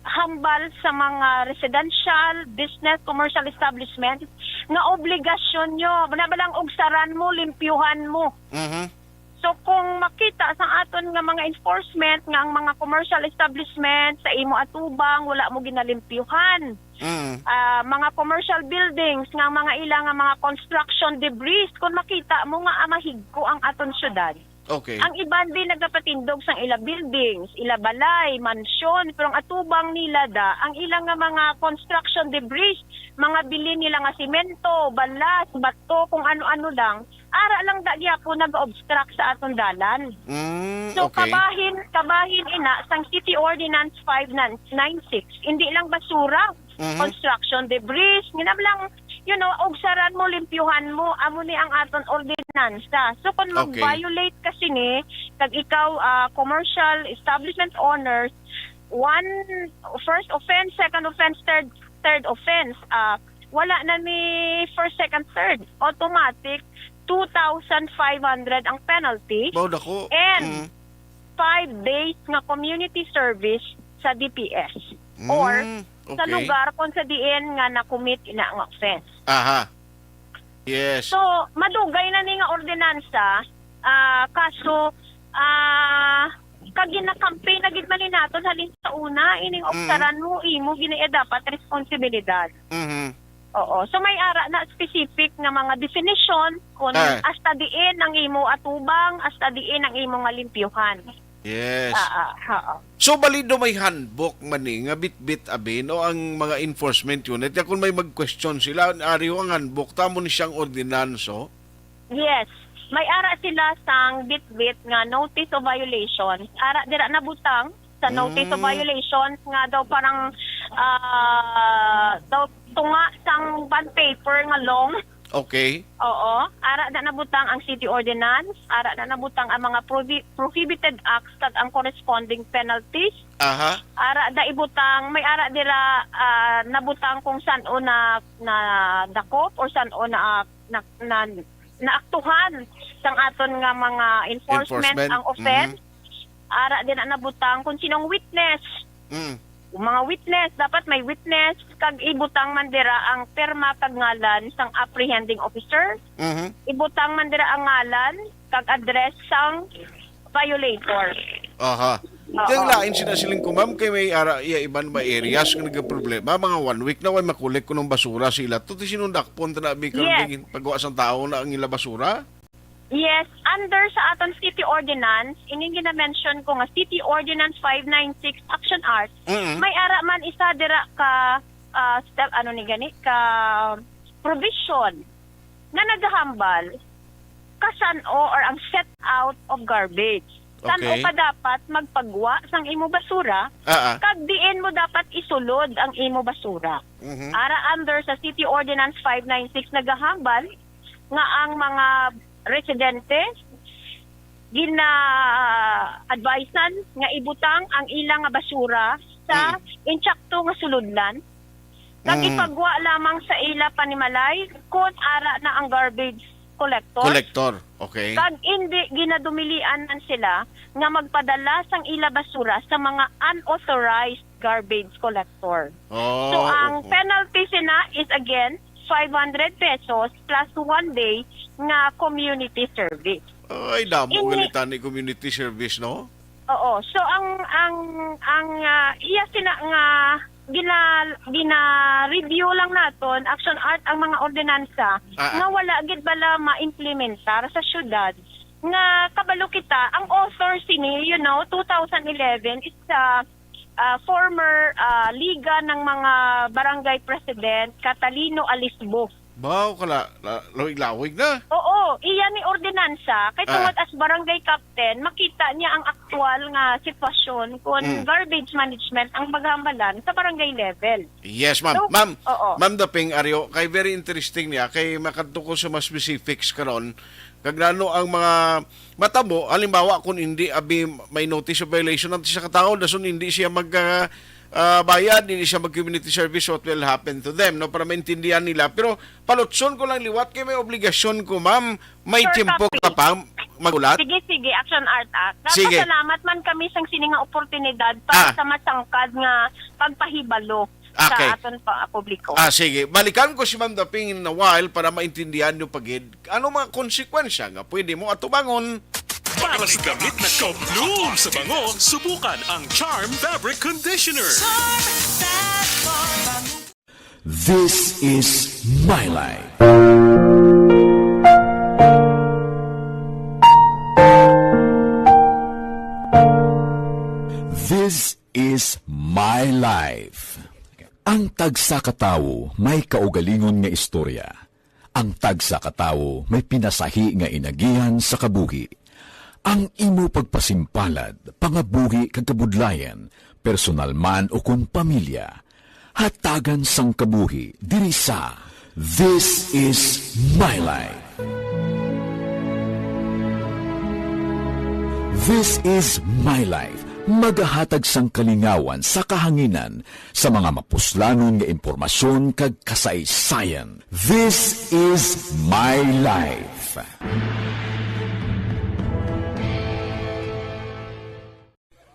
hambal sa mga residential, business, commercial establishment nga obligasyon nyo. Muna ba lang ugsaran mo, limpyuhan mo. Mhm. So, kung makita sa aton nga mga enforcement nga ang mga commercial establishment sa imo atubang wala mo ginalimpyuhan, Mm. ah, mga commercial buildings nga mga ila nga mga construction debris, kung makita mo nga ah, mahigko ang aton syudad, Okay. ang iban din nagapatindog sang ila buildings, ila balay, mansyon, pero ang atubang nila da, ang ila nga mga construction debris, mga bilin nila nga semento, balas, bato, kung ano-ano lang, ara lang da gyapon nag-obstruct sa aton dalan. Mm, So, okay. kabahin, kabahin ina sang City Ordinance five nine six, hindi lang basura, Mhm. construction debris, nginam lang, you know, ugsaran mo, limpyuhan mo, amo ni ang aton ordinansa. So, kung Okay. mag-violate ka sini, kag ikaw, ah, commercial establishment owners, one, first offense, second offense, third, third offense, ah, wala na ni first, second, third. Automatic, two thousand five hundred ang penalty. Mao dako. And Mm. five days nga community service sa D P S. Or Mm, sa okay. lugar kung sa diin nga na-commit ina nga offense. Aha. Yes. So, madugay na ni nga ordinansa, ah, kaso, ah, kag gina-campaign na gid man ni naton halin sa una, ining Mm. ugsaran mo, imo gina-, dapat responsibilidad. Mhm. Oo. So, may ara na specific nga mga definition kung Ah. hasta diin ang imo atubang, hasta diin ang imo nga limpyuhan. Yes. Ah, ah, oo. So, balido may handbook man ni nga bitbit abi, no, ang mga enforcement unit. Kaya kung may mag-question sila, ari ang handbook, tamo ni siyang ordinanso. Yes. May ara sila sang bitbit nga notice of violation. Ara dira nabutang sa notice of Mm. violation nga daw parang, ah, daw tunga sang bond paper nga long. Okay. Oo. Ara na nabutang ang city ordinance, ara na nabutang ang mga prohi-, prohibited acts kag ang corresponding penalties. Aha. Ara da ibutang, may ara dira, ah, nabutang kung san-o na, na dakop or san-o na, na, na, naaktuhan sang aton nga mga enforcement Enforcement. ang offense. Mhm. Ara din ang nabutang kung sinong witness. Mm. Kung mga witness, dapat may witness, kag ibutang man dira ang pirma kag ngalan sang apprehending officer. Mhm. Ibutang man dira ang ngalan kag address sang violator. Aha. Oo. Kay lain sila siling ko, ma'am, kay may ara iya iban ba areas nga nagproblema, mga one week na way makulik kunong basura sila. Tuti sinong dakpon ta na abi karon Yes. kay pagwa sang tao na ang ila basura? Yes, under sa aton city ordinance, ining gina-mention ko nga City Ordinance five nine six Action Art, Mm-mm. may ara man isa dira ka, ah, step, ano ni gani, ka provision nga nagahambal ka san-o or ang set out of garbage. San-o Okay. ka dapat magpagwa sang imo basura, Ah, ah. kag diin mo dapat isulod ang imo basura. Mhm. Ara under sa City Ordinance five nine six nagahambal nga ang mga residente gina-advisean nga ibutang ang ila nga basura sa Mm. insakto nga sulodlan, kag Mm. ipagwa lamang sa ila panimalay kon ara na ang garbage collector. Collector, okay. Kag indi ginadumilian man sila nga magpadala sang ila basura sa mga unauthorized garbage collector. Oh, So, ang oo. penalty sina is again five hundred pesos plus one day nga community service. Ay, damo Ini- gali tani community service, no? Oo. So, ang, ang, ang, ah, iya sina nga gina-, gina-review lang naton, Action Art, ang mga ordinansa Ah, ah. nga wala gid bala ma-implementar sa syudad. Nga kabalo kita, ang author sini, you know, two thousand eleven is sa, ah, former, ah, Liga ng mga Barangay President, Catalino Alisbo. Baw ka la-, la-, lawig-lawig na. Oo, iya ni ordinansa, kay Ah. tungod as barangay captain, makita niya ang aktual nga sitwasyon kung Mm. garbage management ang paghambalan sa barangay level. Yes, ma'am. So, Ma'am, oo. Ma'am Daping Aryo, kay very interesting niya, kay makadto ko sa mas specifics karon, kag nano ang mga matabo, halimbawa, kung hindi abi may notice of violation ang isa ka tawo, dason hindi siya mag, ah, ah, bayad, hindi siya mag-community service, what will happen to them, no? Para maintindihan nila. Pero palutson ko lang liwat kay may obligasyon ko, ma'am. May Sir, tiyempo ka copy. pa. Magulat? Sige, sige, Action Art Act. Sige. Nagpasalamat man kami sang sini nga oportunidad para Ah. sa masangkad nga pagpahibalo Okay. sa aton pa, publiko. Ah, sige. Balikan ko si Ma'am Daping in a while para maintindihan nyo pa gid ano mga konsekwensya nga pwede mo atubangon. Para sa damit na ka-bloom sa bango, subukan ang Charm Fabric Conditioner. This is My Life. This is My Life. Ang tagsa ka tawo may kaugalingon nga istorya. Ang tagsa ka tawo may pinasahi nga inagihan sa kabuhi. Ang imo pagpasimpalad, pangabuhi kag kabudlayan, personal man o kon pamilya, hatagan sang kabuhi diri sa This Is My Life. This Is My Life, magahatag sang kalingawan sa kahanginan sa mga mapuslanon nga impormasyon kag kasaysayan. This Is My Life.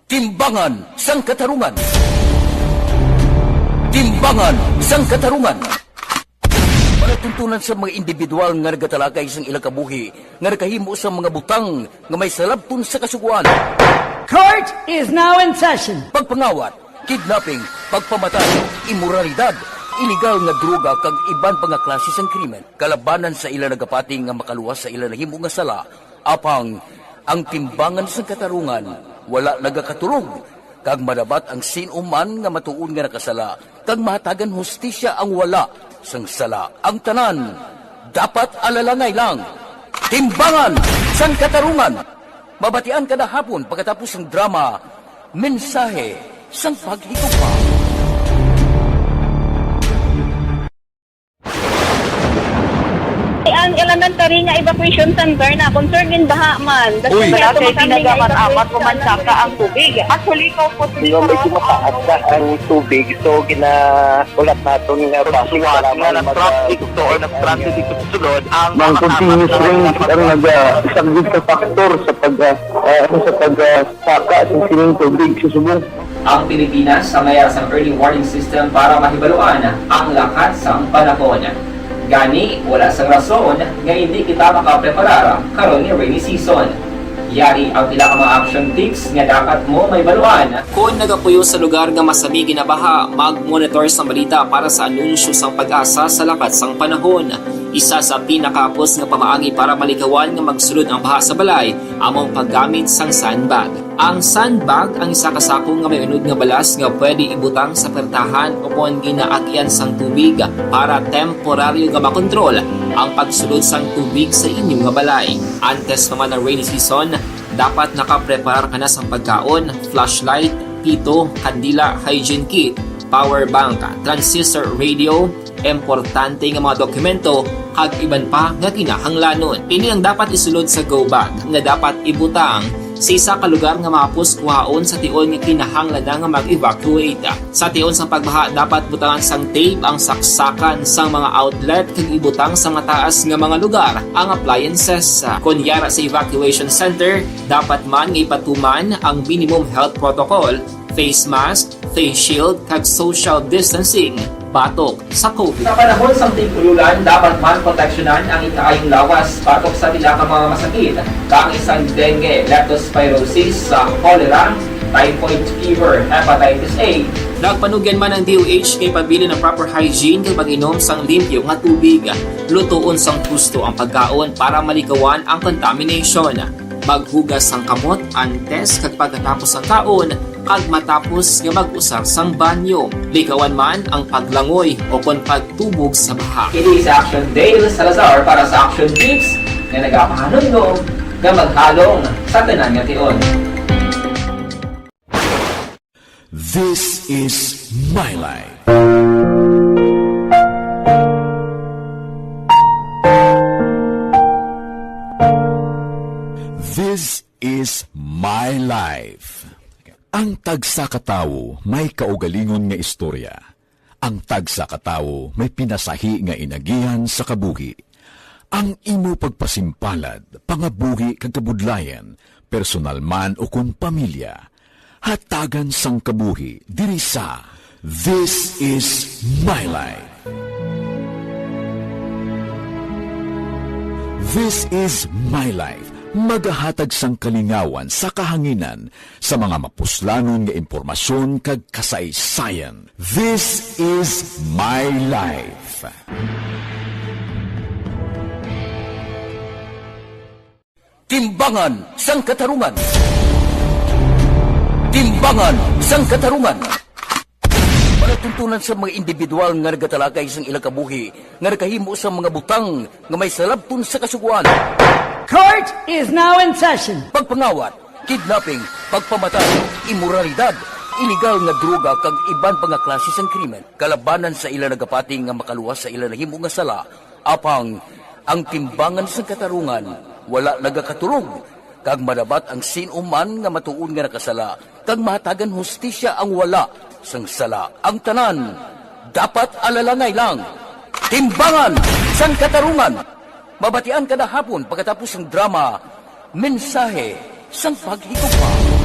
Timbangan sang Katarungan. Timbangan sang Katarungan. Palatuntunan sa mga individual nga nagatalakay sang ilang kabuhi nga nakahimo sang mga butang nga may salabton sa Kasugoan. Court is now in session. Pagpangawat, kidnapping, pagpamatay, imoralidad, iligal nga droga kag iban pa nga klase sang krimen kalabanan sa ila nagapati nga makaluwas sa ila nahimo nga sala. Apang ang Timbangan sang Katarungan wala nagakatulog, kag madabat ang sin-o man nga matuod nga nakasala, kag mahatagan hustisya ang wala sang sala. Ang tanan dapat alalangay lang. Timbangan sang Katarungan. Mabatian kada hapon pagkatapos sang drama, Mensahe sang Paghigugma. Ang elementary nga evacuation center na concerned in baha man. Uy. Wala kay tinaga man, amat ko man saka ang tubig. Actually, ikaw po, di ba, medyo mataas na ang tubig. So, gina-, ulat naton nga base nga nag-transit to or nag-transit ito sulod ang mga continuous rain ang nagasaglit sa factor sa pag, ah, ah, ano, sa pag, ah, saka sa sining tubig sa subong. Ang Pilipinas sa mayar sang early warning system para mahibaluan ang lakat sang panahon. Gani, wala sang rason nga hindi kita makapreparar karon nga rainy season. Yari ang pila ka mga action tips nga dapat mo mahibaluan. Kon nagapuyo sa lugar nga masami ginabaha, mag-monitor sang balita para sa anunsyo sang PAGASA sa lakat sang panahon. Isa sa pinakahapos nga pamaagi para malikawan nga magsulod ang baha sa balay amo ang paggamit sang sandbag. Ang sandbag ang isa ka sako nga may unod nga balas nga pwede ibutang sa pertahan o kon ginaagian sang tubig para temporaryo nga makontrol ang pagsulod sang tubig sa inyo nga balay. Antes pa man ang rainy season, dapat nakapreparar ka na sang pagkaon, flashlight, pito, kandila, hygiene kit, power bank, transistor radio, importante nga mga dokumento, kag iban pa nga kinahanglanon. Ini ang dapat isulod sa go bag nga dapat ibutang sa isa ka lugar nga mahapos kuhaon sa tion nga kinahanglan na nga mag-evacuate. Sa tion sang pagbaha, dapat butangan sang tape ang saksakan sang mga outlet kag ibutang sa mataas nga mga lugar ang appliances. Kon yara sa evacuation center, dapat man nga ipatuman ang minimum health protocol, face mask, face shield, kag social distancing batok sa COVID. Sa panahon sang tig-ululan, dapat man proteksyonan ang ikaayong lawas batok sa pila ka mga masakit, kaangay sang dengue, leptospirosis, sa cholera, typhoid fever, hepatitis A. Nagpanugyan man ang D O H nga ipabilin ang proper hygiene kag pag-inom sang limpyo nga tubig. Lutoon sang husto ang pagkaon para malikawan ang contamination. Maghugas sang kamot antes kag pagkatapos sang kaon, kag matapos nga mag-usar sang banyo. Likawan man ang paglangoy o kon pagtubog sa baha. Ini si Action Dale Salazar para sa Action Tips nga nagapahanumdom nga maghalong sa tanan nga tion. This is My Life. This is My Life. Ang tagsa ka tawo may kaugalingon nga istorya. Ang tagsa ka tawo may pinasahi nga inagihan sa kabuhi. Ang imo pagpasimpalad, pangabuhi kag kabudlayan, personal man o kon pamilya, hatagan sang kabuhi diri sa This is My Life. This is My Life, magahatag sang kalingawan sa kahanginan sa mga mapuslanon nga impormasyon kag kasaysayan. This is My Life. Timbangan sang Katarungan. Timbangan sang Katarungan. Palatuntunan sa mga individual nga nagatalakay sang ilang kabuhi nga nakahimo sang mga butang nga may salabton sa Kasugoan. Court is now in session. Pagpangawat, kidnapping, pagpamatay, imoralidad, iligal nga droga kag iban pa nga klase sang krimen kalabanan sa ila nagapati nga makaluwas sa ila nahimo nga sala. Apang ang timbangan sang katarungan wala nagakatulog, kag madabat ang sin-o man nga matuod nga nakasala, kag mahatagan hustisya ang wala sang sala. Ang tanan dapat alalangay lang. Timbangan sang Katarungan, mabatian kada hapon pagkatapos sang drama, Mensahe sang Paghigugma.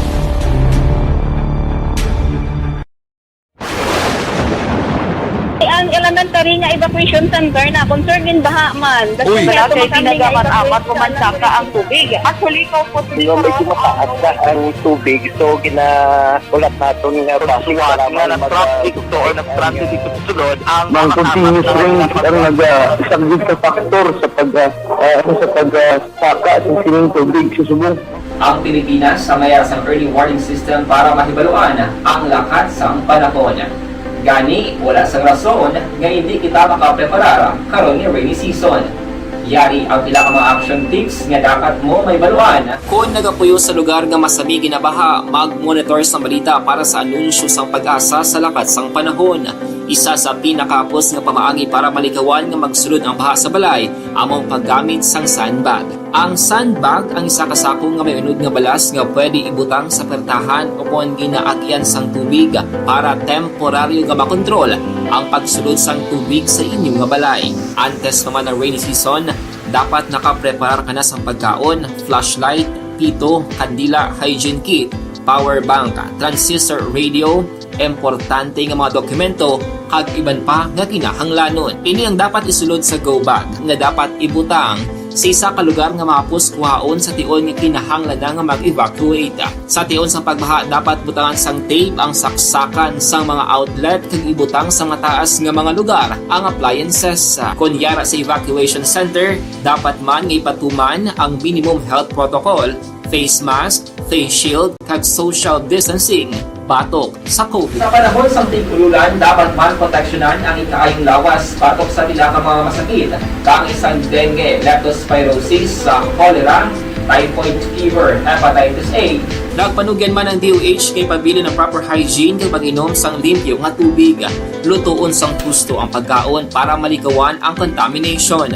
Ang elementary nga evacuation center na concerned in baha man. That's Uy. Why Wala ito kay makami nga tinaga man, evacuation amat ko man center. Saka ang tubig. Actually, ikaw po, Di ba, medyo mataas na ang tubig, so ginahulat naton nga traffic Suwat para nga man na mag-, traffic to or nag-traffic dito sa sulod, ang Mang mga continuous tapat na rain ang nag-, isang gid ka factor sa pag, ah, ah, sa pag, ah, saka sa sining tubig sa subong. Ang Pilipinas sa mayar sang early warning system para mahibaluan ang lakat sang panahon. Gani, wala sang rason nga indi kita makapreparar karon nga rainy season. Yari ang pila ka mga action tips nga dapat mo mahibaluan. Kon nagapuyo sa lugar nga masami ginabaha, mag-monitor sang balita para sa anunsyo sang PAGASA sa lakat sang panahon. Isa sa pinakahapos nga pamaagi para malikawan nga magsulod ang baha sa balay amo ang paggamit sang sandbag. Ang sandbag ang isa ka sako nga may unod nga balas nga pwede ibutang sa pertahan o kon ginaagyan sang tubig para temporaryo nga makontrol ang pagsulod sang tubig sa inyo nga balay. Antes pa man ang rainy season, dapat nakapreparar ka na sang pagkaon, flashlight, pito, kandila, hygiene kit, power bank, transistor radio, importante nga mga dokumento, kag iban pa nga kinahanglanon. Ini ang dapat isulod sa go bag nga dapat ibutang sa isa ka lugar nga mahapos kuhaon sa tion nga kinahanglan na nga mag-evacuate. Sa tion sang pagbaha, dapat butangan sang tape ang saksakan sang mga outlet kag ibutang sa mataas nga mga lugar ang appliances. Kon yara sa evacuation center, dapat man nga ipatuman ang minimum health protocol, face mask, face shield, kag social distancing batok sa COVID. Sa panahon sang tig-ululan, dapat man proteksyonan ang ikaayong lawas batok sa pila ka mga masakit, kaangay sang dengue, leptospirosis, sa cholera, typhoid fever, hepatitis A. Nagpanugyan man ang D O H nga ipabilin ang proper hygiene kag pag-inom sang limpyo nga tubig. Lutoon sang husto ang pagkaon para malikawan ang contamination.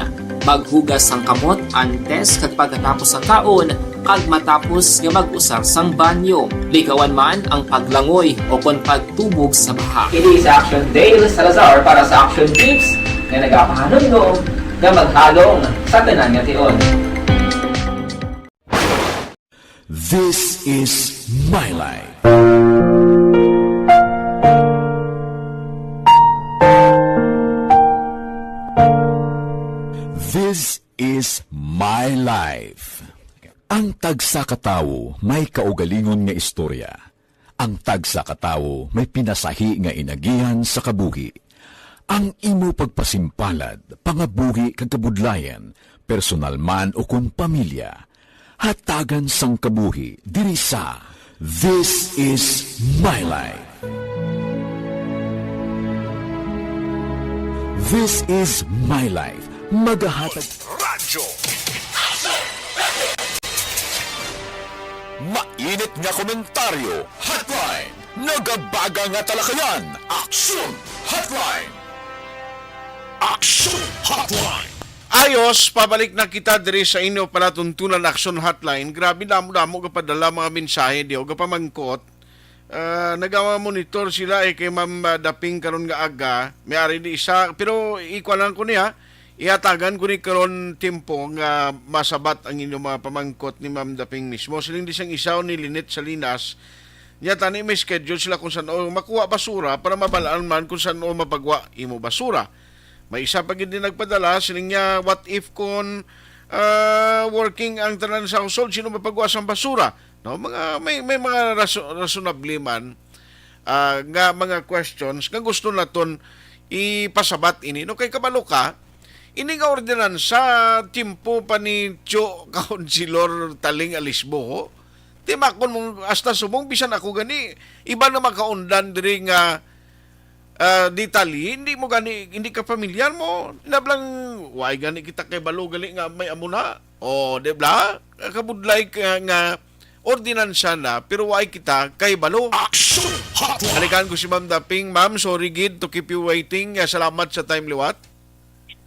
Maghugas sang kamot antes kag pagkatapos sang kaon, kag matapos nga mag-usar sang banyo. Likawan man ang paglangoy o kon pagtubog sa baha. Ini sa Action Dale Salazar para sa Action Tips nga nagapahanumdom nga maghalong sa tanan nga tion. This is My Life. This is My Life. Ang tagsa ka tawo may kaugalingon nga istorya. Ang tagsa ka tawo may pinasahi nga inagihan sa kabuhi. Ang imo pagpasimpalad, pangabuhi kag kabudlayan, personal man o kon pamilya, hatagan sang kabuhi diri sa This is My Life. This is My Life. Magahatag Radyo. Mainit nga komentaryo, hotline. Nagabaga nga talakayan, aksyon, hotline. Aksyon Hotline. Ayos, pabalik na kita diri sa inyo palatuntunan, Aksyon Hotline. Grabe, damo-damo ka padala mga mensahe, di, o ka pamangkot. Ah, nagawa monitor sila, eh, kay Ma'am, ah, Daping karon nga aga. May ari di isa, pero ikuan lang ko niya. Ihatagan ko ni karon timpo nga masabat ang inyong mga pamangkot ni Ma'am Daping mismo. Siling di sang isaw ni Lynette Salinas, niya tani may schedule sila kung saan-o makuha basura para mabalaan man kung saan-o mapagwa imo basura. May isa pa gid din nagpadala, siling niya, "What if kung, ah, working ang tanan sa household, sino mapagwa sang basura?" No, mga, may, may mga raso-, rasonable man, ah, nga mga questions nga gusto naton ipasabat ini, no? Kay kabalo ka, ini nga ordinansa, tiempo pa ni Tio Kaunsilor Taling Alisbo, timakon mo, hasta subong, bisan ako gani, iba na makaundan diri nga, ah, detalye, hindi mo gani, hindi ka pamilyar mo, nablang, why gani kita kay balo gali nga may amo na? O, di ba? Kabudlay ka nga ordinansa na, pero why kita kay balo? Action Hotline! Halikan ko si Ma'am Daping. Ma'am, sorry gid to keep you waiting. Ah, salamat sa time liwat.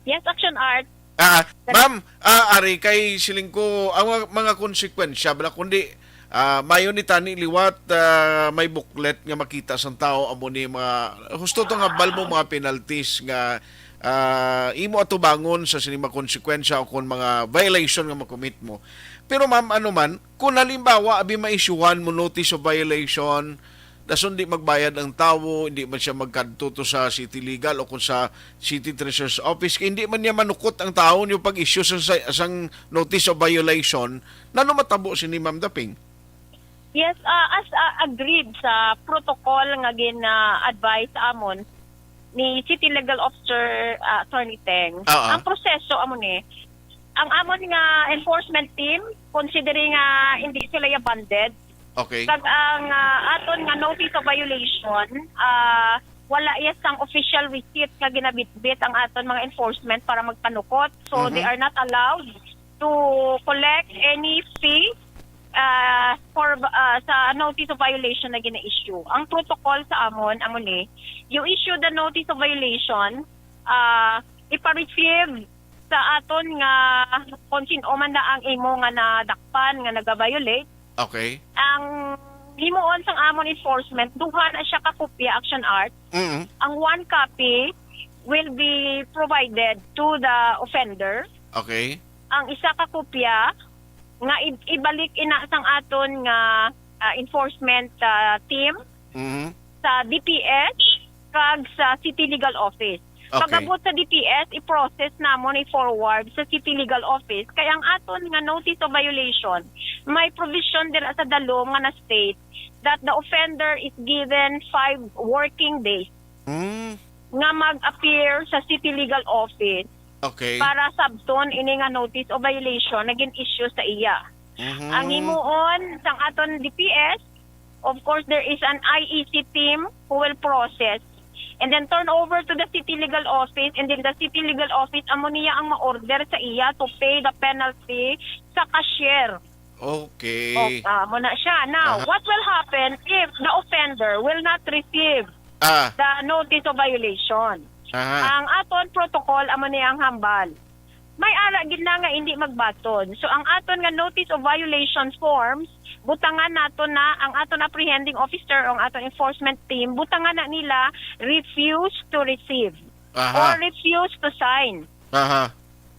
Yes, Action Art. Ah, ma'am, ah, ari kay siling ko ang mga, mga konsekwensya bala kundi, ah, mayo ni tani liwat, ah, may booklet nga makita sang tao amo ni mga husto to nga bal mo mga penalties nga, ah, imo atubangon sa sini mga konsekwensya o kon mga violation nga makomit mo. Pero ma'am, ano man, kung halimbawa abi maisyuhan mo notice of violation, dason di magbayad ang tawo, hindi man siya magkadto to sa city legal o kung sa city treasurer's office, kay hindi man niya manukot ang tawo niyo pag-issue sa, sa sang notice of violation. Nano matabo sini, Ma'am Daping? Yes, ah, as, ah, agreed sa protocol nga gin-advise sa amon ni City Legal Officer, ah, Attorney Teng, Oo. ang proseso amo ni, ang amon nga enforcement team, considering nga hindi sila ya banded, Okay. kag ang, ah, aton nga notice of violation, ah, wala ya sang official receipt nga ginabitbit ang aton mga enforcement para magpanukot. So, they Mhm. are not allowed to collect any fee, ah, for, ah, sa notice of violation na gina-issue. Ang protocol sa amon, amo ni, you issue the notice of violation, ah, ipa-receive sa aton nga kung sin-o man na ang imo nga nadakpan nga naga-violate. Okay. Ang himuon sang amon enforcement, duha na siya ka kopya, Action Art. Mm. Ang one copy will be provided to the offender. Okay. Ang isa ka kopya nga i-, ibalik ina sang aton nga, ah, enforcement, ah, team Mhm. sa D P S kag sa City Legal Office. Okay. Pag-abot sa D P S, i-process namon, i-forward sa City Legal Office. Kay ang aton nga notice of violation, may provision dira sa dalom nga na-state that the offender is given five working days Mm. nga mag-appear sa City Legal Office Okay. para sabton ini nga notice of violation na gin-issue sa iya. Mhm. Ang himuon sang aton D P S, of course, there is an I E C team who will process and then turn over to the City Legal Office, and then the City Legal Office, amo niya ang ma-order sa iya to pay the penalty sa cashier. Okay. O, ah, mo na siya. Now, Aha. what will happen if the offender will not receive Ah. the notice of violation? Aha. Ang aton protocol, amo ni ang hambal. May ara gid na nga hindi magbaton. So, ang aton nga notice of violation forms, butangan nato na ang aton apprehending officer o ang aton enforcement team, butangan na nila refuse to receive Aha. or refuse to sign. Aha.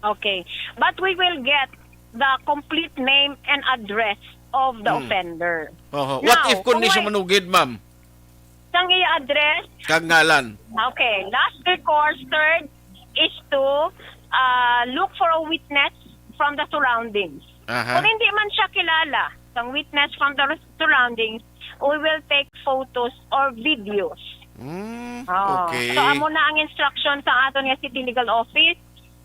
Okay. But we will get the complete name and address of the Hmm. offender. Oho. What Now, if kung kung di siya may manugid, ma'am? Sang iya address? Kag ngalan? Okay. Last recourse, third, is to, uh, look for a witness from the surroundings. Aha. Kung hindi man siya kilala sang witness from the surroundings, we will take photos or videos. Hmm, Oh. okay. So, amo na ang instruction sa aton nga City Legal Office.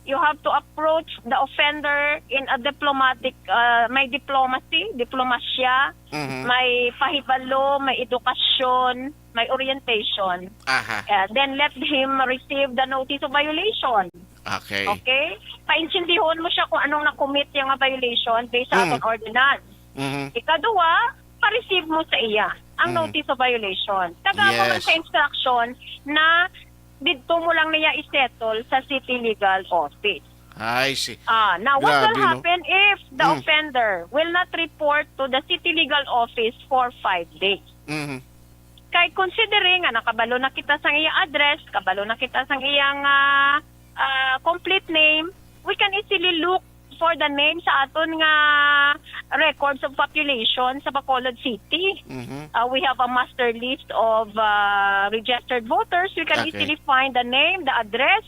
You have to approach the offender in a diplomatic, uh, may diplomacy, diplomasya, Mhm. may pahibalo, may edukasyon, may orientation. Aha. Uh, then let him receive the notice of violation. Okay. Okay? Paintindihon mo siya kung anong na-commit niya nga violation based sa Mm. aton ordinance. Mhm. Ikaduha, pa-receive mo sa iya ang Mm. notice of violation. Taga mo man Yes. sa instruction na didto mo lang niya i-settle sa City Legal Office. I see. Ah, now, what Grabe, will no? happen if the Mm. offender will not report to the City Legal Office for five days? Mhm. Kay considering nga nakabalo na kita sang iya address, kabalo na kita sang iyang, ah, ah, complete name, look for the name sa aton nga records of population sa Bacolod City. Mhm. Uh, we have a master list of uh, registered voters. We can Okay. easily find the name, the address,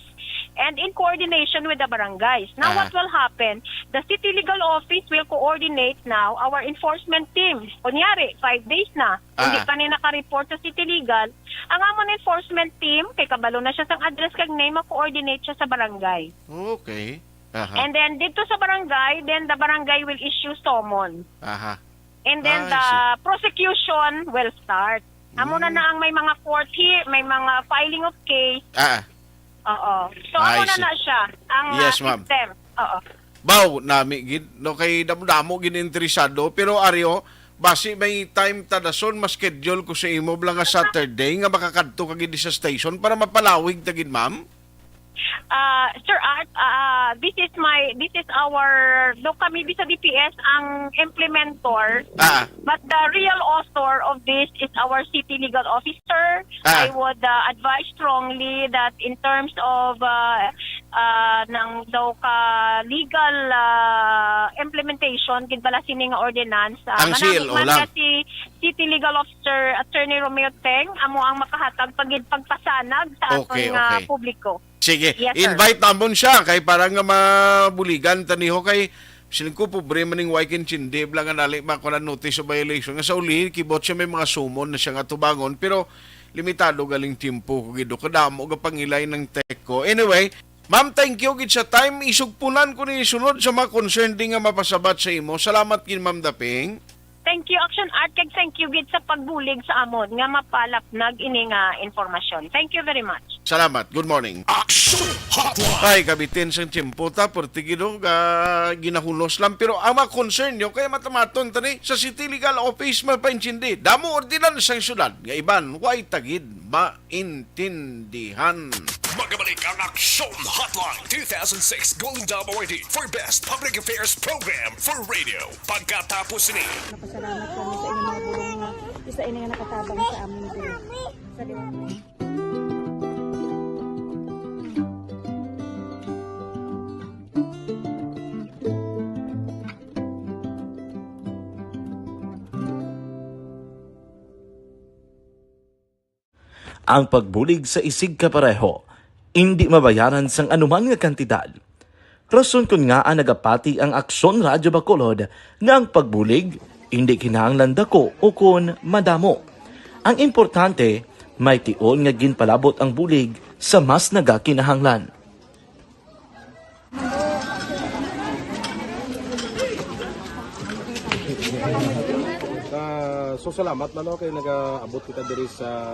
and in coordination with the barangays. Now, Ah. what will happen? The city legal office will coordinate now our enforcement team. Kunyari, five days na, hindi Ah. pa ni naka-report sa city legal. Ang amon enforcement team, kay kabalo na siya sang address kag name, ma-coordinate siya sa barangay. Okay. Aha. And then, dito sa barangay, then the barangay will issue summon. Aha. And then I the see. prosecution will start. Amo na Mm. na ang may mga court he-, may mga filing of case. Ah. Oo. So, I amo na see. na siya, ang, ah, Yes, ma'am. system. Oo. Baw, nami gid, no, kay damo-damo gid interesado. Pero, Ario, basi may time ta dason, ma-schedule ko sa imo bala nga Saturday nga makakadto ka gid sa station para mapalawig ta gid, ma'am. Uh, Sir Art, uh, this is my, this is our, do kami di sa D P S ang implementor, Ah. but the real author of this is our city legal officer. Ah. I would, uh, advise strongly that in terms of, uh, uh, nang daw ka legal, uh, implementation, gid bala sini nga ordinance, uh, Ang manamit C L O man lang. Nga si City Legal Officer Attorney Romeo Teng, amo ang makahatag pagid pagpasanag sa aton Okay, nga okay. publiko. Sige, Yes, sir. invite namon siya kay para nga mabuligan ta niho kay siling ko pobre man ning way kintindi bala nga nali makuha notice of violation nga sa uli kibot siya may mga summon na siya nga tubangon pero limitado galing tiempo ko gid kadamo ga pangilay ng tech ko. Anyway, ma'am, thank you gid sa time. Isugpunan ko ni sunod sa mga concern di nga mapasabat sa imo. Salamat gid, Ma'am Daping. Thank you, Action Art, kag thank you gid sa pagbulig sa amon nga mapalapnag ini nga impormasyon. Thank you very much. Salamat. Good morning. Action Hotline. Ay, kabitin sang tiyempo ta, perti gid, oh, ga-, ginahunos lang. Pero ang mga concern nyo, kaya matamaton ta ni, sa City Legal Office, mapaintindi. Damo ordinansa sang syudad, nga iban, way tagid, maintindihan. Magabalik ang Action Hotline two thousand six Golden Dome Awardee for Best Public Affairs Program for Radio. Pagkatapos ni Napasalamat kami sa inyong mga bulong nga isa ini nga nakatabang sa amin diri. Sa liwanag. Ang pagbulig sa isigkapareho indi mabayaran sang anuman nga kantidad. Rason kon ngaa nagapati ang Aksyon Radyo Bacolod nga ang pagbulig indi kinahanglan dako ukon madamo. Ang importante, may tion nga ginpalabot ang bulig sa mas nagakinahanglan. Ah, so salamat na, no, kay nagaabot kita diri sa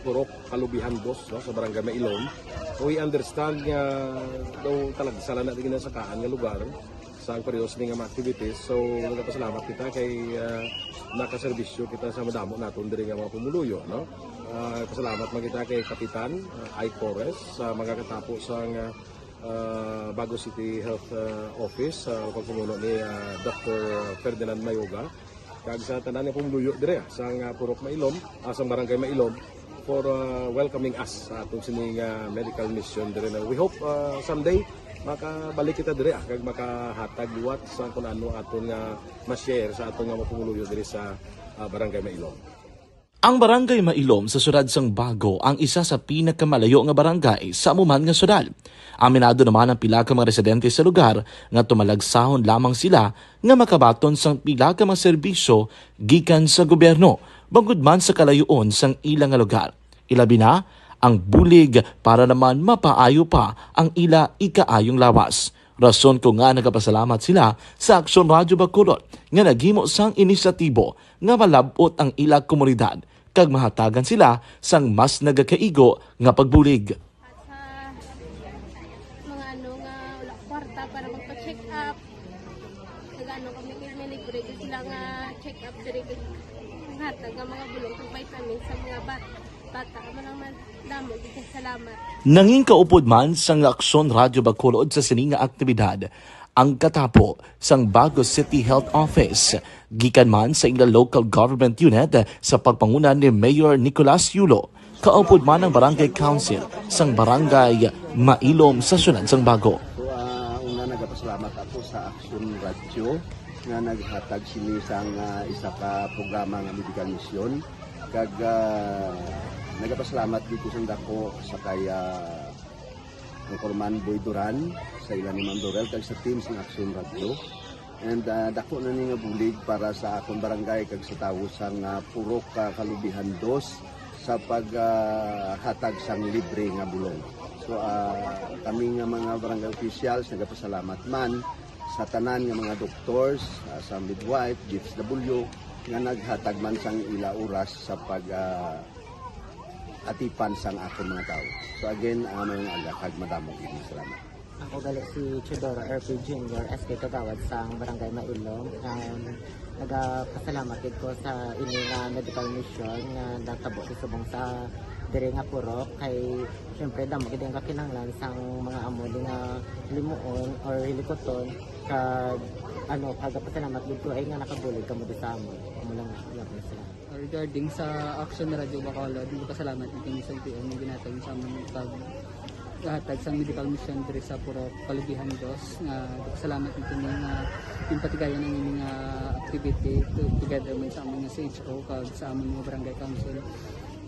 Purok Kalubihan, boss, no, sa Barangay Mailom. We understand nga daw talagsa lang na di ginasakaan nga lugar sa ang periodos ni nga mga activities. So, nagpasalamat kita kay, ah, nakaserbisyo kita sa madamo naton diri nga mga pumuluyo, no? Ah, pasalamat man kita kay Kapitan, ah, Ike Torres sa mga katapo sa nga, ah, Bago City Health, ah, Office, sa pagpamuno ni, ah, Doctor Ferdinand Mayoga. Kag sa tanan nga pumuluyo dire, ah, sang, ah, Purok Mailom, ah, sang Barangay Mailom, for, ah, welcoming us sa aton sini nga medical mission dire na. We hope, ah, someday makabalik kita dire, ah, kag makahatag liwat sa kun ano aton nga ma-share sa aton nga mga pumuluyo dire sa, ah, Barangay Mailom. Ang Barangay Mailom sa siyudad sang Bago ang isa sa pinakamalayo nga barangay sa amo man nga siyudad. Aminado naman ang pila ka mga residente sa lugar nga tumalagsahon lamang sila nga makabaton sang pila ka mga serbisyo gikan sa gobyerno, bangod man sa kalayoon sang ila nga lugar. Ilabi na, ang bulig para naman mapaayo pa ang ila ikaayong lawas. Rason ko nga nagapasalamat sila sa Aksyon Radyo Bacolod nga naghimo sang inisyatibo nga malab-ot ang ila komunidad kag mahatagan sila sang mas nagakaigo nga pagbulig. At sa mga ano nga wala kwarta para magpa-check up, nag-ano kami, may libre gyud sila nga check up diri, naghatag nga mga bulong kag vitamins sa mga bat-, bata. Amo lang man, damo gyud kay salamat. Nangin kaupod man sang Aksyon Radyo Bacolod sa sini nga aktibidad ang katapo sang Bago City Health Office, gikan man sa ila local government unit sa pagpanguna ni Mayor Nicolas Yulo, kaupod man ang Barangay Council sang Barangay Mailom sa siyudad sang Bago. So, ah, una, nagapasalamat Sa Aksyon Radyo nga naghatag sini sang, ah, isa ka programa nga medical mission. Kag, ah, nagapasalamat gid ko sang dako sa kay, ah, Anchorman Boy Duran, sa ila ni Ma'am Dorel, kag sa team sang Aksyon Radyo. And, ah, dako na ni nga bulig para sa akon barangay kag sa tawo sang, ah, Purok, ah, Kalubihan Dos sa pag, ah, hatag sang libre nga bulong. So, ah, kami nga mga barangay officials nagapasalamat man sa tanan nga mga doctors, ah, sa midwife, D S W, nga naghatag man sang ila oras sa pag, ah, atipan sang akon mga tawo. So again, ah, mayong aga kag madamo gid nga salamat. Ako gali si Teodoro R P Junior, S K Kagawad sang Barangay Mailom. Um, nagapasalamat gid ko sa ini nga medical mission nga natabo sa subong sa diri nga purok kay syempre damo gid ang kakinahanglan sang mga amo ni nga limuon or hilikuton kag ano, kagapasalamat gid ko ay nga nakabulig kamo di sa amo. Amo lang gyapon sila. Regarding sa Action Radio Bacolod, nagpasalamat gid kami sa L T O nga ginhatag sa amon pag hatag sa medical mission diri sa Purok Kalubihan Dos. Nga nagpasalamat gid kami nga ginpatigayon ang ini nga activity to, together man sa amon nga C H O kag sa amon nga barangay council.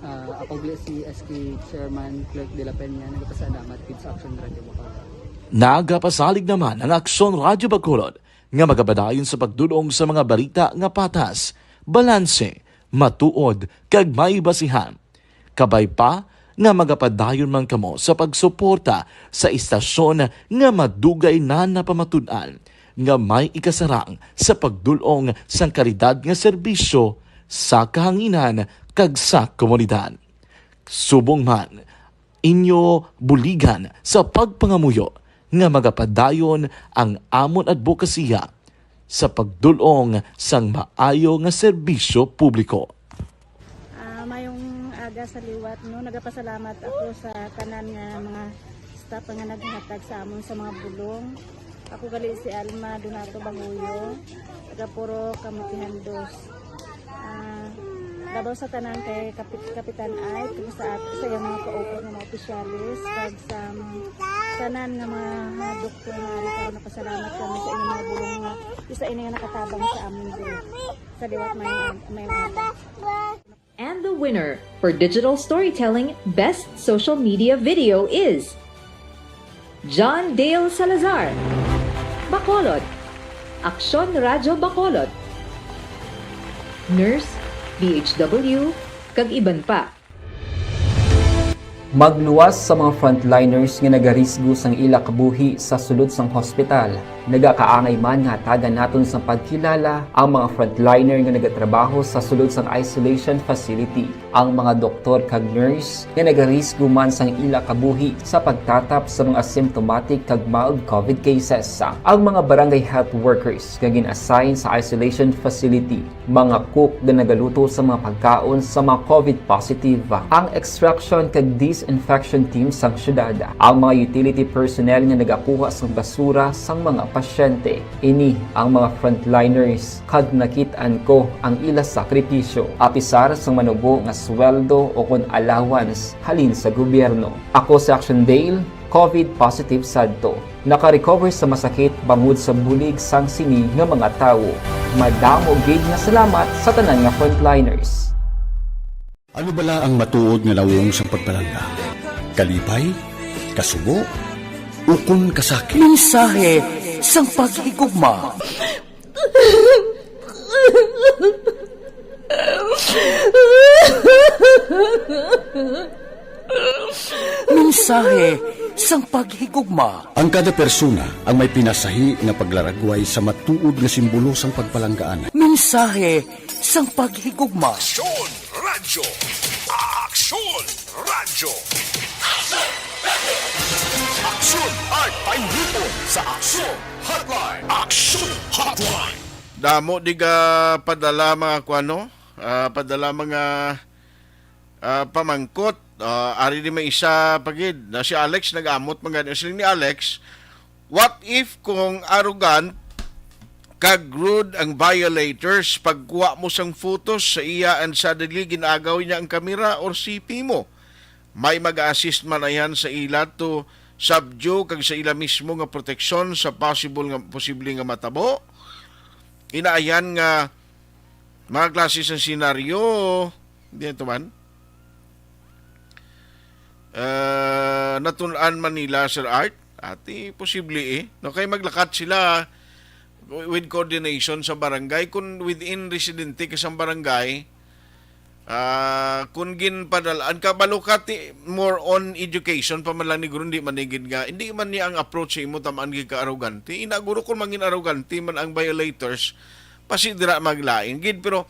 Ah, ako gali si S K Chairman Clerk de la Peña, nagpasalamat gid sa Action Radio Bacolod. Nagapasalig naman ang Aksyon Radyo Bacolod nga magapadayon sa pagdul-ong sa mga balita nga patas, balanse, matuod, kag may basihan. Kabay pa nga magapadayon man kamo sa pagsuporta sa istasyon nga madugay na napamatud-an nga may ikasarang sa pagdul-ong sang kalidad nga serbisyo sa kahanginan kag sa komunidad. Subong man, inyo buligan sa pagpangamuyo nga magapadayon ang amon adbokasiya sa pagdul-ong sang maayo nga serbisyo publiko. Ah, mayong aga sa liwat, no? Nagapasalamat ako sa tanan nga mga staff nga naghatag sa amon sa mga bulong. Ako gali si Alma Donato Banguyo, taga Purok Kamutihan Dos. Ah, labaw sa tanan kay Kapit-, Kapitan Ike, kag sa at-, sa iyang mga kauban nga mga opisyalis, kag sa mga tanan nga mga doktor nga ari karon, napasalamat kami sa inyong mga bulong nga isa ini nga nakatabang sa amon diri. Sa liwat may, may, may And the winner for Digital Storytelling Best Social Media Video is John Dale Salazar, Bacolod, Aksyon Radyo Bacolod, Nurse, D H W, kag iban pa. Magluwas sa mga frontliners nga nagarisgo sang ila kabuhi sa sulod sang hospital. Nagakaangay man nga hatagan naton sang pagkilala ang mga frontliner nga nagatrabaho sa sulod sang isolation facility, ang mga doktor kag nurse nga nagarisgo man sang ila kabuhi sa pagtatap sa mga asymptomatic kag mild COVID cases, ang mga barangay health workers nga gin-assign sa isolation facility, mga cook nga nagaluto sa mga pagkaon sa mga COVID positive, ang extraction kag disinfection team sang syudad, ang mga utility personnel nga nagakuha sang basura sang mga pasyente. Ini ang mga frontliners, kag nakit-an ko ang ila sakripisyo, apisar sang manubo nga sweldo o kon allowance halin sa gobyerno. Ako si Action Dale, COVID positive sad to. Naka-recover sa masakit bangod sa bulig sang sini nga mga tawo. Madamo gid nga salamat sa tanan nga frontliners. Ano bala ang matuod nga nawong sang pagpalangga? Kalipay? Kasubo? Ukon kasakit? Mensahe sang paghigugma. Mensahe sang paghigugma. Ang kada persona ang may pinasahi nga paglaragway sa matuod nga simbolo sang pagpalanggaan. Mensahe sang paghigugma. Aksyon Radyo. Aksyon Radyo. Aksyon Hotline. Painipon sa Aksyon Hotline. Aksyon Hotline. Damo di ga padala mga kuano, ah, padala mga, ah, pamangkot. Ah, ari di may isa pa gid. Na si Alex nag-amot man gani. Siling ni Alex, "What if kung arrogant kag rude ang violators, pagkuha mo sang photos sa iya and suddenly gin-agaw niya ang kamera or C P mo? May mag-assist man ayhan sa ila to subdue kag sa ila mismo nga proteksyon sa possible nga, posible nga matabo. Inaayan nga mga klase sang senaryo, di ito man, ah, natun-an man nila, Sir Art, ati posible eh. No, kay maglakat sila with coordination sa barangay. Kung within residente ka sa barangay, ah, kung ginpadal-an ka, balo ka ti, more on education pa man lang ni guro, hindi man ni gid nga, hindi man niya ang approach sa imo tamaan gid ka arrogante. Ina guro, kung mangin arrogante man ang violators, pasi dira maglain gid. Pero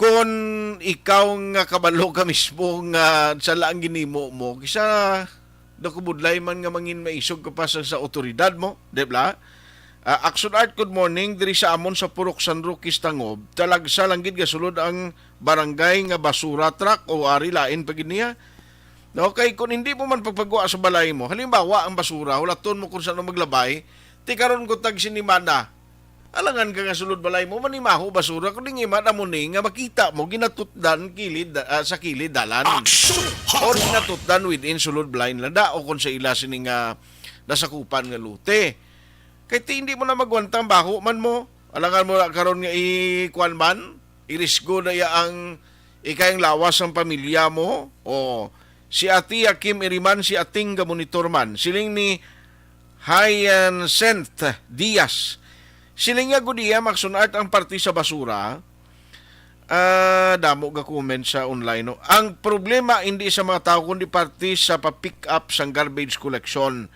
kung ikaw nga kabalo ka mismo nga sala ang ginimo mo, kisa nakubudlay man nga mangin maisog ka pa sa, sa otoridad mo, di ba? Ah, Action Art, good morning. Diri sa amon sa Purok San Roque, Estangob, talagsa lang gid gasulod ang barangay nga basura truck o ari lain pa gid niya. Okay, kung hindi mo man pagpagwa sa balay mo, halimbawa ang basura, hulaton mo kung saan maglabay, ti karon ko tag sinimana, alangan ka nga sulod balay mo, manimaho basura, kung di nga imo ni nga makita mo, ginatutdan kilid, ah, sa kilid dalan. Action Or Hotline! Ginatutdan within sulod balay nila, da, o kung sa ila sini nga nasakupan nga lote. Kay ti, hindi mo na magwantang baho man mo. Alangan mo na karon nga i-, kuwan man, irisgo na iya ang ikay ang lawas sang pamilya mo. O si Ate Kim Iriman, si Ating ga-monitor man. Siling ni Hyacinth Diaz. Siling niya, "Good day, Maxon Art, ang parte sa basura." Ah, damo ga comment sa online, no? Ang problema hindi sa mga tao, kundi parte sa pa-pick up sang garbage collection.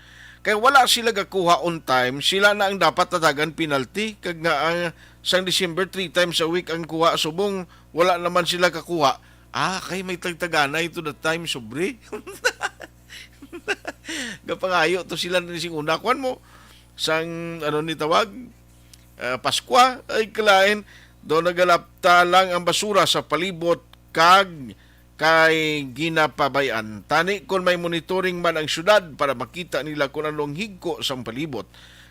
Kay wala sila gakuha on time, sila na ang dapat tatagan penalty. Kag nga, ah, sang December, three times a week ang kuha, subong wala naman sila kakuha. Ah, kay may tagtagana ito that time, sobre. Gapangayo to sila ni sing una. Kuwan mo, sang, ano ni tawag? Ah, Paskwa, ay kalain, daw nagalapta lang ang basura sa palibot kag kay ginapabay-an. Tani kon may monitoring man ang syudad para makita nila kung ano ang higko sang palibot.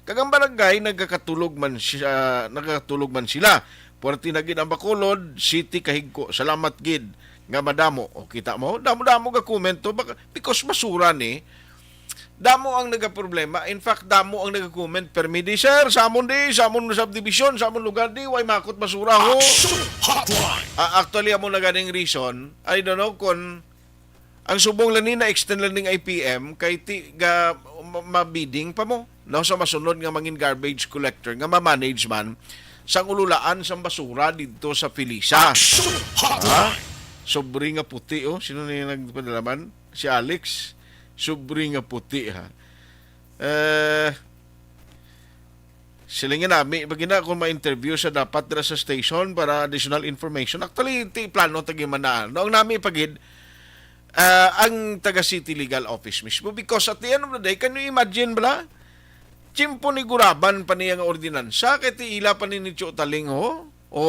Kag ang barangay nagakatulog man siya, nagakatulog man sila. Puwerte na gid ang Bacolod City kahigko. Salamat gid nga madamo. O, kita mo, damo-damo ga comment to. Baka, because basura ni, damo ang nagaproblema. In fact, damo ang nagakomment. Permi di, sir, sa amon di, sa amon subdivision, sa amon lugar di, way makot basura ho. Action Hotline! Ah, actually, amo na ganing reason. I don't know kung ang subong lang ni na-extend lang ning I P M kay ti ga ma-, mabidding pa mo, no, sa masunod nga mangin garbage collector nga ma-manage man sang ululaan sang basura didto sa Felisa. Action Hotline! Ha? Sobre nga puti, oh. Sino na yung nagpadala man? Si Alex. Sobre nga puti, ha. Eh, silingan nami, pag ina, kung ma-interview sa dapat dira sa station para additional information. Actually, ti plano tagi man na. No, ang nami pagid, ah, ang taga City Legal Office mismo. Because at the end of the day, can you imagine, bala? Tiyempo ni Guraban pa niya nga ordinansa, kay ti ila pa ni Nicho Taling, ho? O,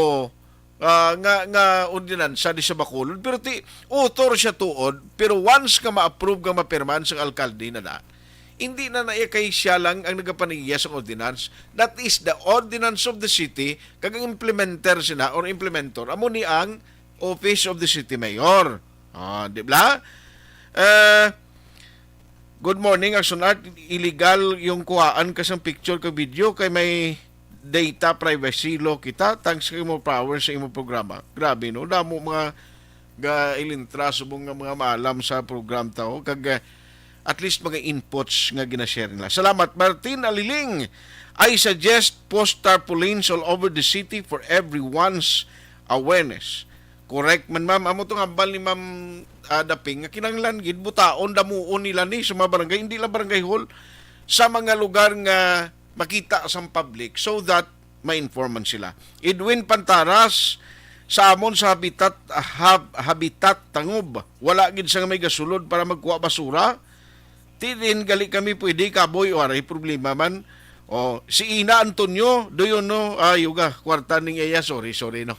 ah, nga, nga ordinansa di sa Bacolod. Pero ti, author siya tuod, pero once nga ma-approve nga mapirmahan sang alkalde na na, hindi na na iya kay siya lang ang nagapanigiya sang ordinance. That is the ordinance of the city, kag ang implementer sina or implementor, amo ni ang Office of the City Mayor. Ah, di ba? Eh, good morning, Action Art. Illegal yung kuhaan ka sang picture ka video kay may data privacy law kita thanks kay mo power sa imo programa. Grabe, no? Damo mga ga ilintra subong nga mga maalam sa program ta, oh. Kag, eh, at least mga inputs nga ginashare nila. Salamat, Martin Aliling. I suggest post tarpaulins all over the city for everyone's awareness. Correct man, ma'am. Amo tong hambal ni Ma'am, ah, Daping nga kinahanglan gid butaon, damuon nila ni sa mga barangay, hindi lang barangay hall, sa mga lugar nga makita sang public so that ma-informan sila. Edwin Pantaras, sa amon sa Habitat, Hab-, Habitat Tangob, wala gid sa may gasulod para magkuha basura. Ti din gali kami pwede kaboy o aray problema man. O, si Ina Antonio, do you know? Ay, uga, kwarta ning iya, sorry, sorry, no.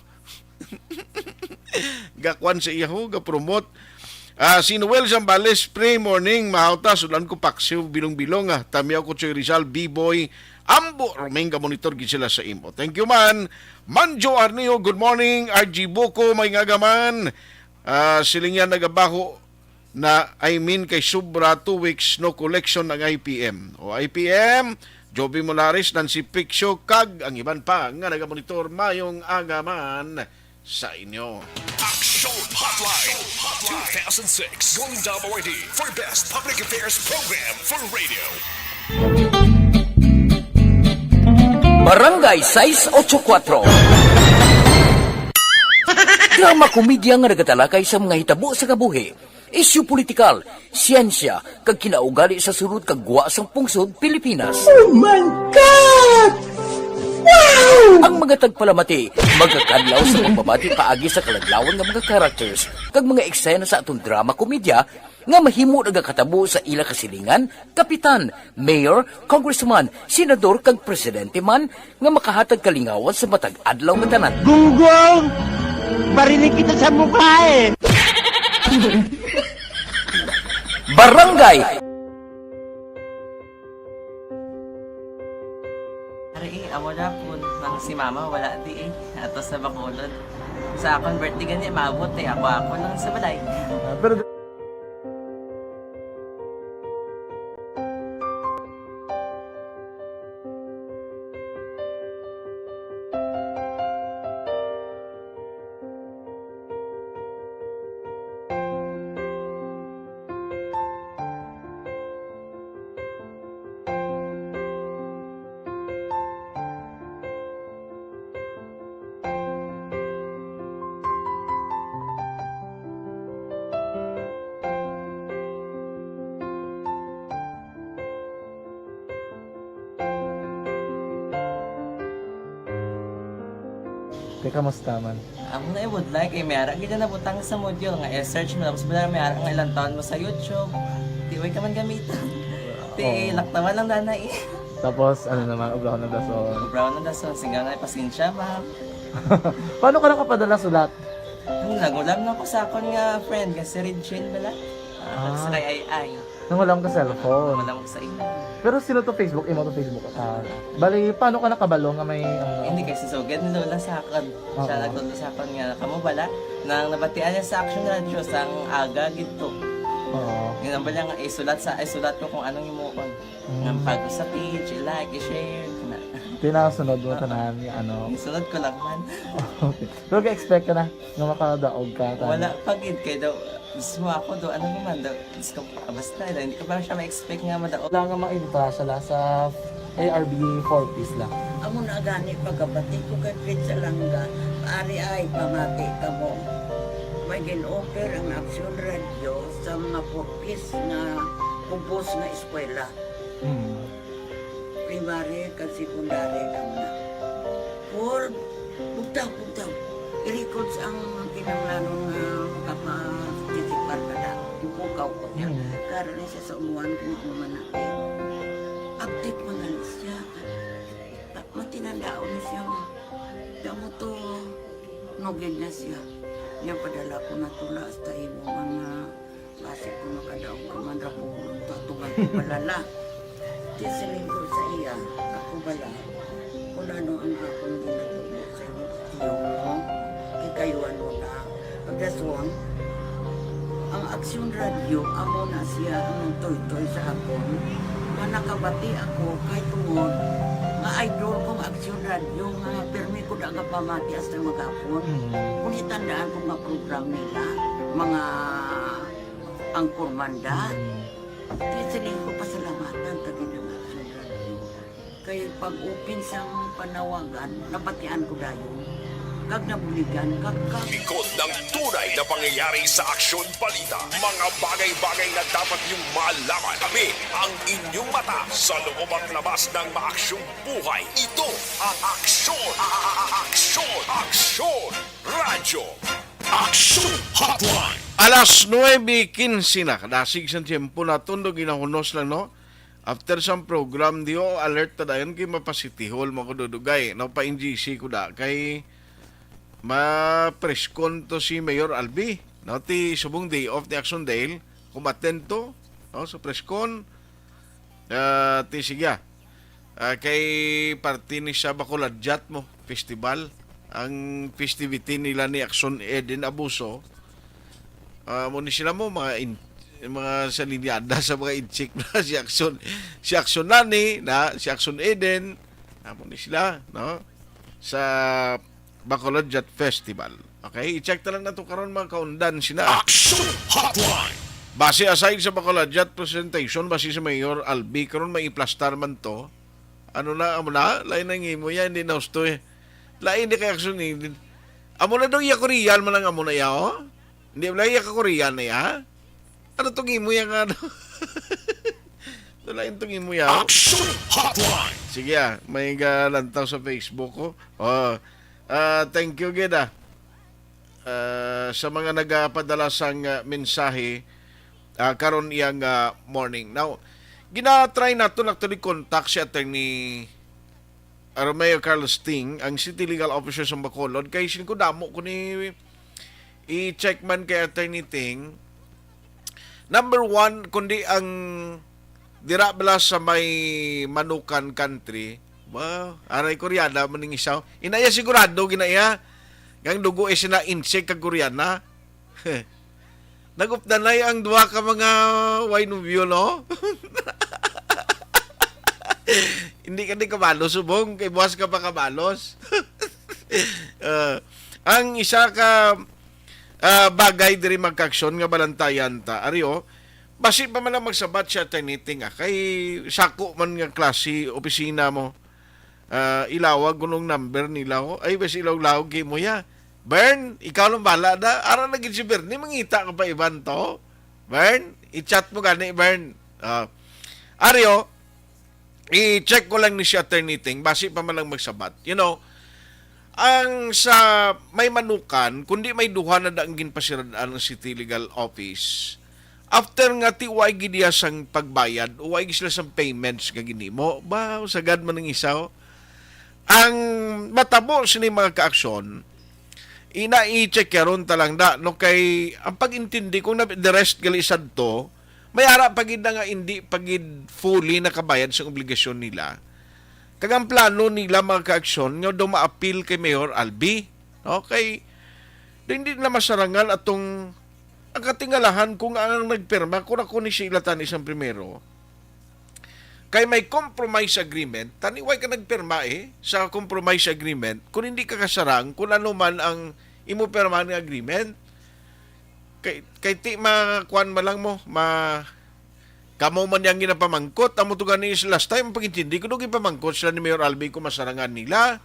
Gakwan sa iya ho, ga-promote. Ah, si Noel Zambales, pre morning, mahawta, sudan ko paksiw, bilong-bilong, ah. Tamyaw ko, Choy Rizal, B-Boy, Ambo, Roming, ga-monitor gid sila sa imo. Thank you, man. Manjo Arneo, good morning. R G Buko, may nga gaman. Ah, siling yan, nagabaho, na, I mean, kay sobra two weeks no collection ang I P M. O I P M, Joby Molares, Nancy Piccio, kag ang iban pa nga nagamonitor, mayong aga man sa inyo. Action Hotline, two thousand six Golden Dome Awardee for Best Public Affairs Program for Radio. Barangay sais ocho kuatro. Drama komedya nga nagatalakay sa mga hitabo sa kabuhi, isyu politikal, siyensya, kag kinaugali sa sulod kag gwa sang pungsod Pilipinas. Oh my God! Wow! Ang mga tagpalamati magakadlaw sa pagbabati paagi sa kaladlawan nga mga characters kag mga eksena sa aton drama komedya nga mahimo nagakatabo sa ila kasilingan, kapitan, mayor, congressman, senador, kag presidente man nga makahatag kalingawan sa matag adlaw nga tanan. Gunggong! Barinig kita sa mukha eh! Barangay! Ari, eh, amo na po. Ang si mama, wala di eh. Ato sa Bacolod. Sa akon birthday gani, maabot eh. Ako, ako lang sa balay. Ah, pero Te, kamusta man? Amo na, eh, would like, eh, may ara gid na nabutang sa module nga i-search mo, tapos wala may ara nga ilang taon mo sa YouTube. Di, way ka man gamitan. Ti, oo, laktawan lang dana, eh. Tapos, ano naman, obrahon ng dason. Obrahon ng dason, singga nga, pasensya, ma'am. Paano ka nakapadala sulat? Ang nagulam na ko sa akon nga friend, nga si Regine bala. Ah, ah, sa kay Ay Ay. Nangulam ka cellphone? Wala mo sa imo. Pero sino to Facebook? Imo to Facebook? Ah, bali, paano ka nakabalo nga may, ano? Hindi, kay si Sugad ni Lola sa akon. Siya, oo, nagtudlo sa akon nga, kamo bala, nang nabatian niya sa Action Radio, sang aga gid to. Oo. Yun ang bala nga, isulat sa, isulat ko kung anong imuon. Mm. Nga pag sa page, i-like, i-share, na. Tinasunod mo, oo, tanan, ano? Isunod ko lang man. Okay. Pero ka-expect ka na nga makadaog ka, tanan? Wala pa gid, kay daw, mismo ako daw, ano naman daw, Diyos ko, basta, hindi ko pa siya ma-expect nga madaog. Wala nga maibra sa lasa, A R B four Ps lang. Amo na gani pagkabati ko kay Fritz Alanga, ari ay pamati kamo. May gin-offer ang Action Radio sa mga four Ps nga kubos nga eskwela. Hmm. Primary kag secondary lang na. Paul, bugtaw, bugtaw. I-records ang kinahanglanon nga makapa-, participar ka na. Ipukaw ko niya. Mm. Karon ni siya sa umuan kung ano man na. Update mo na lang siya. Ta-, matinandaon ni siya. Damo to, nugid na siya. Niya padala ko na tula hasta imo mga Basi ko makadaog ka man ra ko, tutugan ko balala. Di siling ko sa iya, ako bala, kung ano ang akong ginatubo sa iyo, kay kayo ano na. Pagdason, ang Aksyon Radio, amo na siya ang nagtoy-toy sa akon. Nga nakabati ako kay tungod nga idol kong Aksyon Radio nga permi ko da nga pamati hasta maghapon. Mm. Kung itandaan ko nga program nila, mga Ang Kurmanda. Mm. Di sila ko pasalamatan ta gid ang Action Radio. Kay pag-open sang panawagan, nabatian ko dayon. Kag nabuligan, kag, kag Likod ng tunay na pangyayari sa Aksyon Balita. Mga bagay-bagay na dapat niyong malaman. Kami ang inyong mata sa loob at labas ng maaksyong buhay. Ito ang Aksyon, a-, a-, a-, Aksyon, Aksyon Radyo. Action Hotline. Alas nuebe quince na, kadasig sa tiyempo naton, do ginahunos lang, no? After sang program, di o alert ta dayon kay mapasitihol mo ko dudugay, no? Pa-N G C ko da kay ma-presscon to si Mayor Albi, no? Ti subong day off ni Action Dale, kumaten to, no? Sa presscon, ah, ti sige, ah. Ah, kay parte ni sa Bacolod Jat mo festival, ang festivity nila ni Action Eden Abuso. Ah, mo ni sila mo, mga in-, Yung mga sa linyada sa mga Insik na si Action, si Action Nani, na si Action Eden, amo ni sila, no? Sa Bacolod Jet Festival. Okay, i-check na lang nato karon, mga kaundan, sina Action Hotline. Base aside sa Bacolod Jet presentation, base sa Mayor Albi, karon may iplastar man to. Ano na, amo na, lain ang imo yan, hindi na husto eh. Lain ni kay Action Eden. Amo na daw iya Korean man ang amo na iya, oh. Hindi, wala iya ka Korean na iya. Ano tong imo iya nga, ano? Wala yung tong imo iya, oh. Action Hotline. Sige, ah, may galantaw sa Facebook ko. Oh. Ah, thank you, gid, ah. Ah, sa mga nagapadala sang, ah, mensahe, ah, karon iyang, ah, morning. Now, gina-try naton actually contact si Attorney Romeo Carlos Ting, ang City Legal Officer sa Bacolod, kay sin ko damo ko ni i-check man kay Attorney Ting. Number one, kundi ang dira bala sa may Manukan Country. Wow, aray Koreana man ning isaw. Inaya sigurado ginaiya. Ngang dugo eh sina Insik kag Koreana. Nagupdanay ang duha ka mga wine of you, no? Hindi ka di kabalos, subong. Kay buwas ka pa kabalos. Ah, ang isa ka, ah, bagay diri magkaaksyon nga balantayan ta. Ari, oh, basi pa man lang magsabat siya, Attorney Ting, ah, kay sako man nga klase opisina mo. Ah, ilawag ko nung number nila, oh. Ay, basi ilawag-lawag kay mo, ya. Bern, ikaw lang bala na. Ara na gid si Bernie, mangita ka pa iban to. Bern, i-chat mo gani, Bern. Ah, ari, oh, i-check ko lang ni si Attorney Ting, basi pa man lang magsabat. You know, ang sa may Manukan, kundi may duha na da ang ginpasirad-an ang City Legal Office. After nga ti way gid iya sang pagbayad, way gid sila sang payments nga ginimo. Ba, sagad man ang isa, oh. Ang matabo sini mga kaaksyon, ina i-check karon ta lang da, no, kay ang pag-intindi kung na, the rest gali sadto, may ara pa gid na nga hindi pa gid fully nakabayad sa obligasyon nila. Kag ang plano nila, mga kaaksyon, nga daw maapil kay Mayor Albi. Okay? Daw hindi na masarangan atong ang katingalahan kung ang nagpirma, kung ako ni Sheila Tan isang primero. Kay may compromise agreement, tani way ka nagpirma eh, sa compromise agreement, kung hindi ka kasarang, kung ano man ang imo pirmahan nga agreement, kay, kay ti ma-, kuwan man lang mo, ma-, kamo man yang ginapamangkot, amo to gani is last time, pag-intindi ko, no, ginpamangkot sila ni Mayor Albi kung masarangan nila.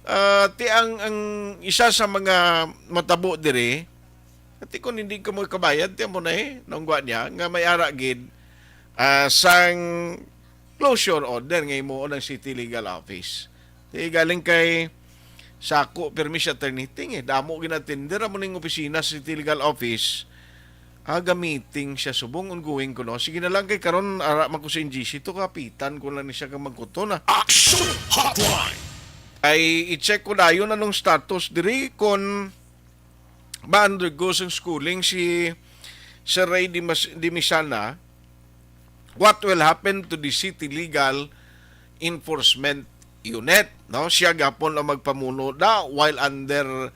Ah, ti ang, ang isa sa mga matabo diri, ti kung hindi ka mo kabayad, ti amo na eh, naunggwa niya, nga may ara gid, ah, sang closure order nga himuon ng City Legal Office. Ti galing kay sako, pirmi siya, Attorney Ting, eh. Damo ginatender amo ning opisina sa City Legal Office. Ah, gamiting siya subong, ongoing ko, no? Sige na lang kay karon, ara man ko sa N G C, to kapitan ko lang ni siya kang magkuto na. Action Hotline. Ay, i-check ko dayon anong status diri kon ma-undergo sang schooling si Sir Ray Dimas-, Dimisana. What will happen to the City Legal Enforcement Unit, no? Siya gapon ang magpamuno da while under,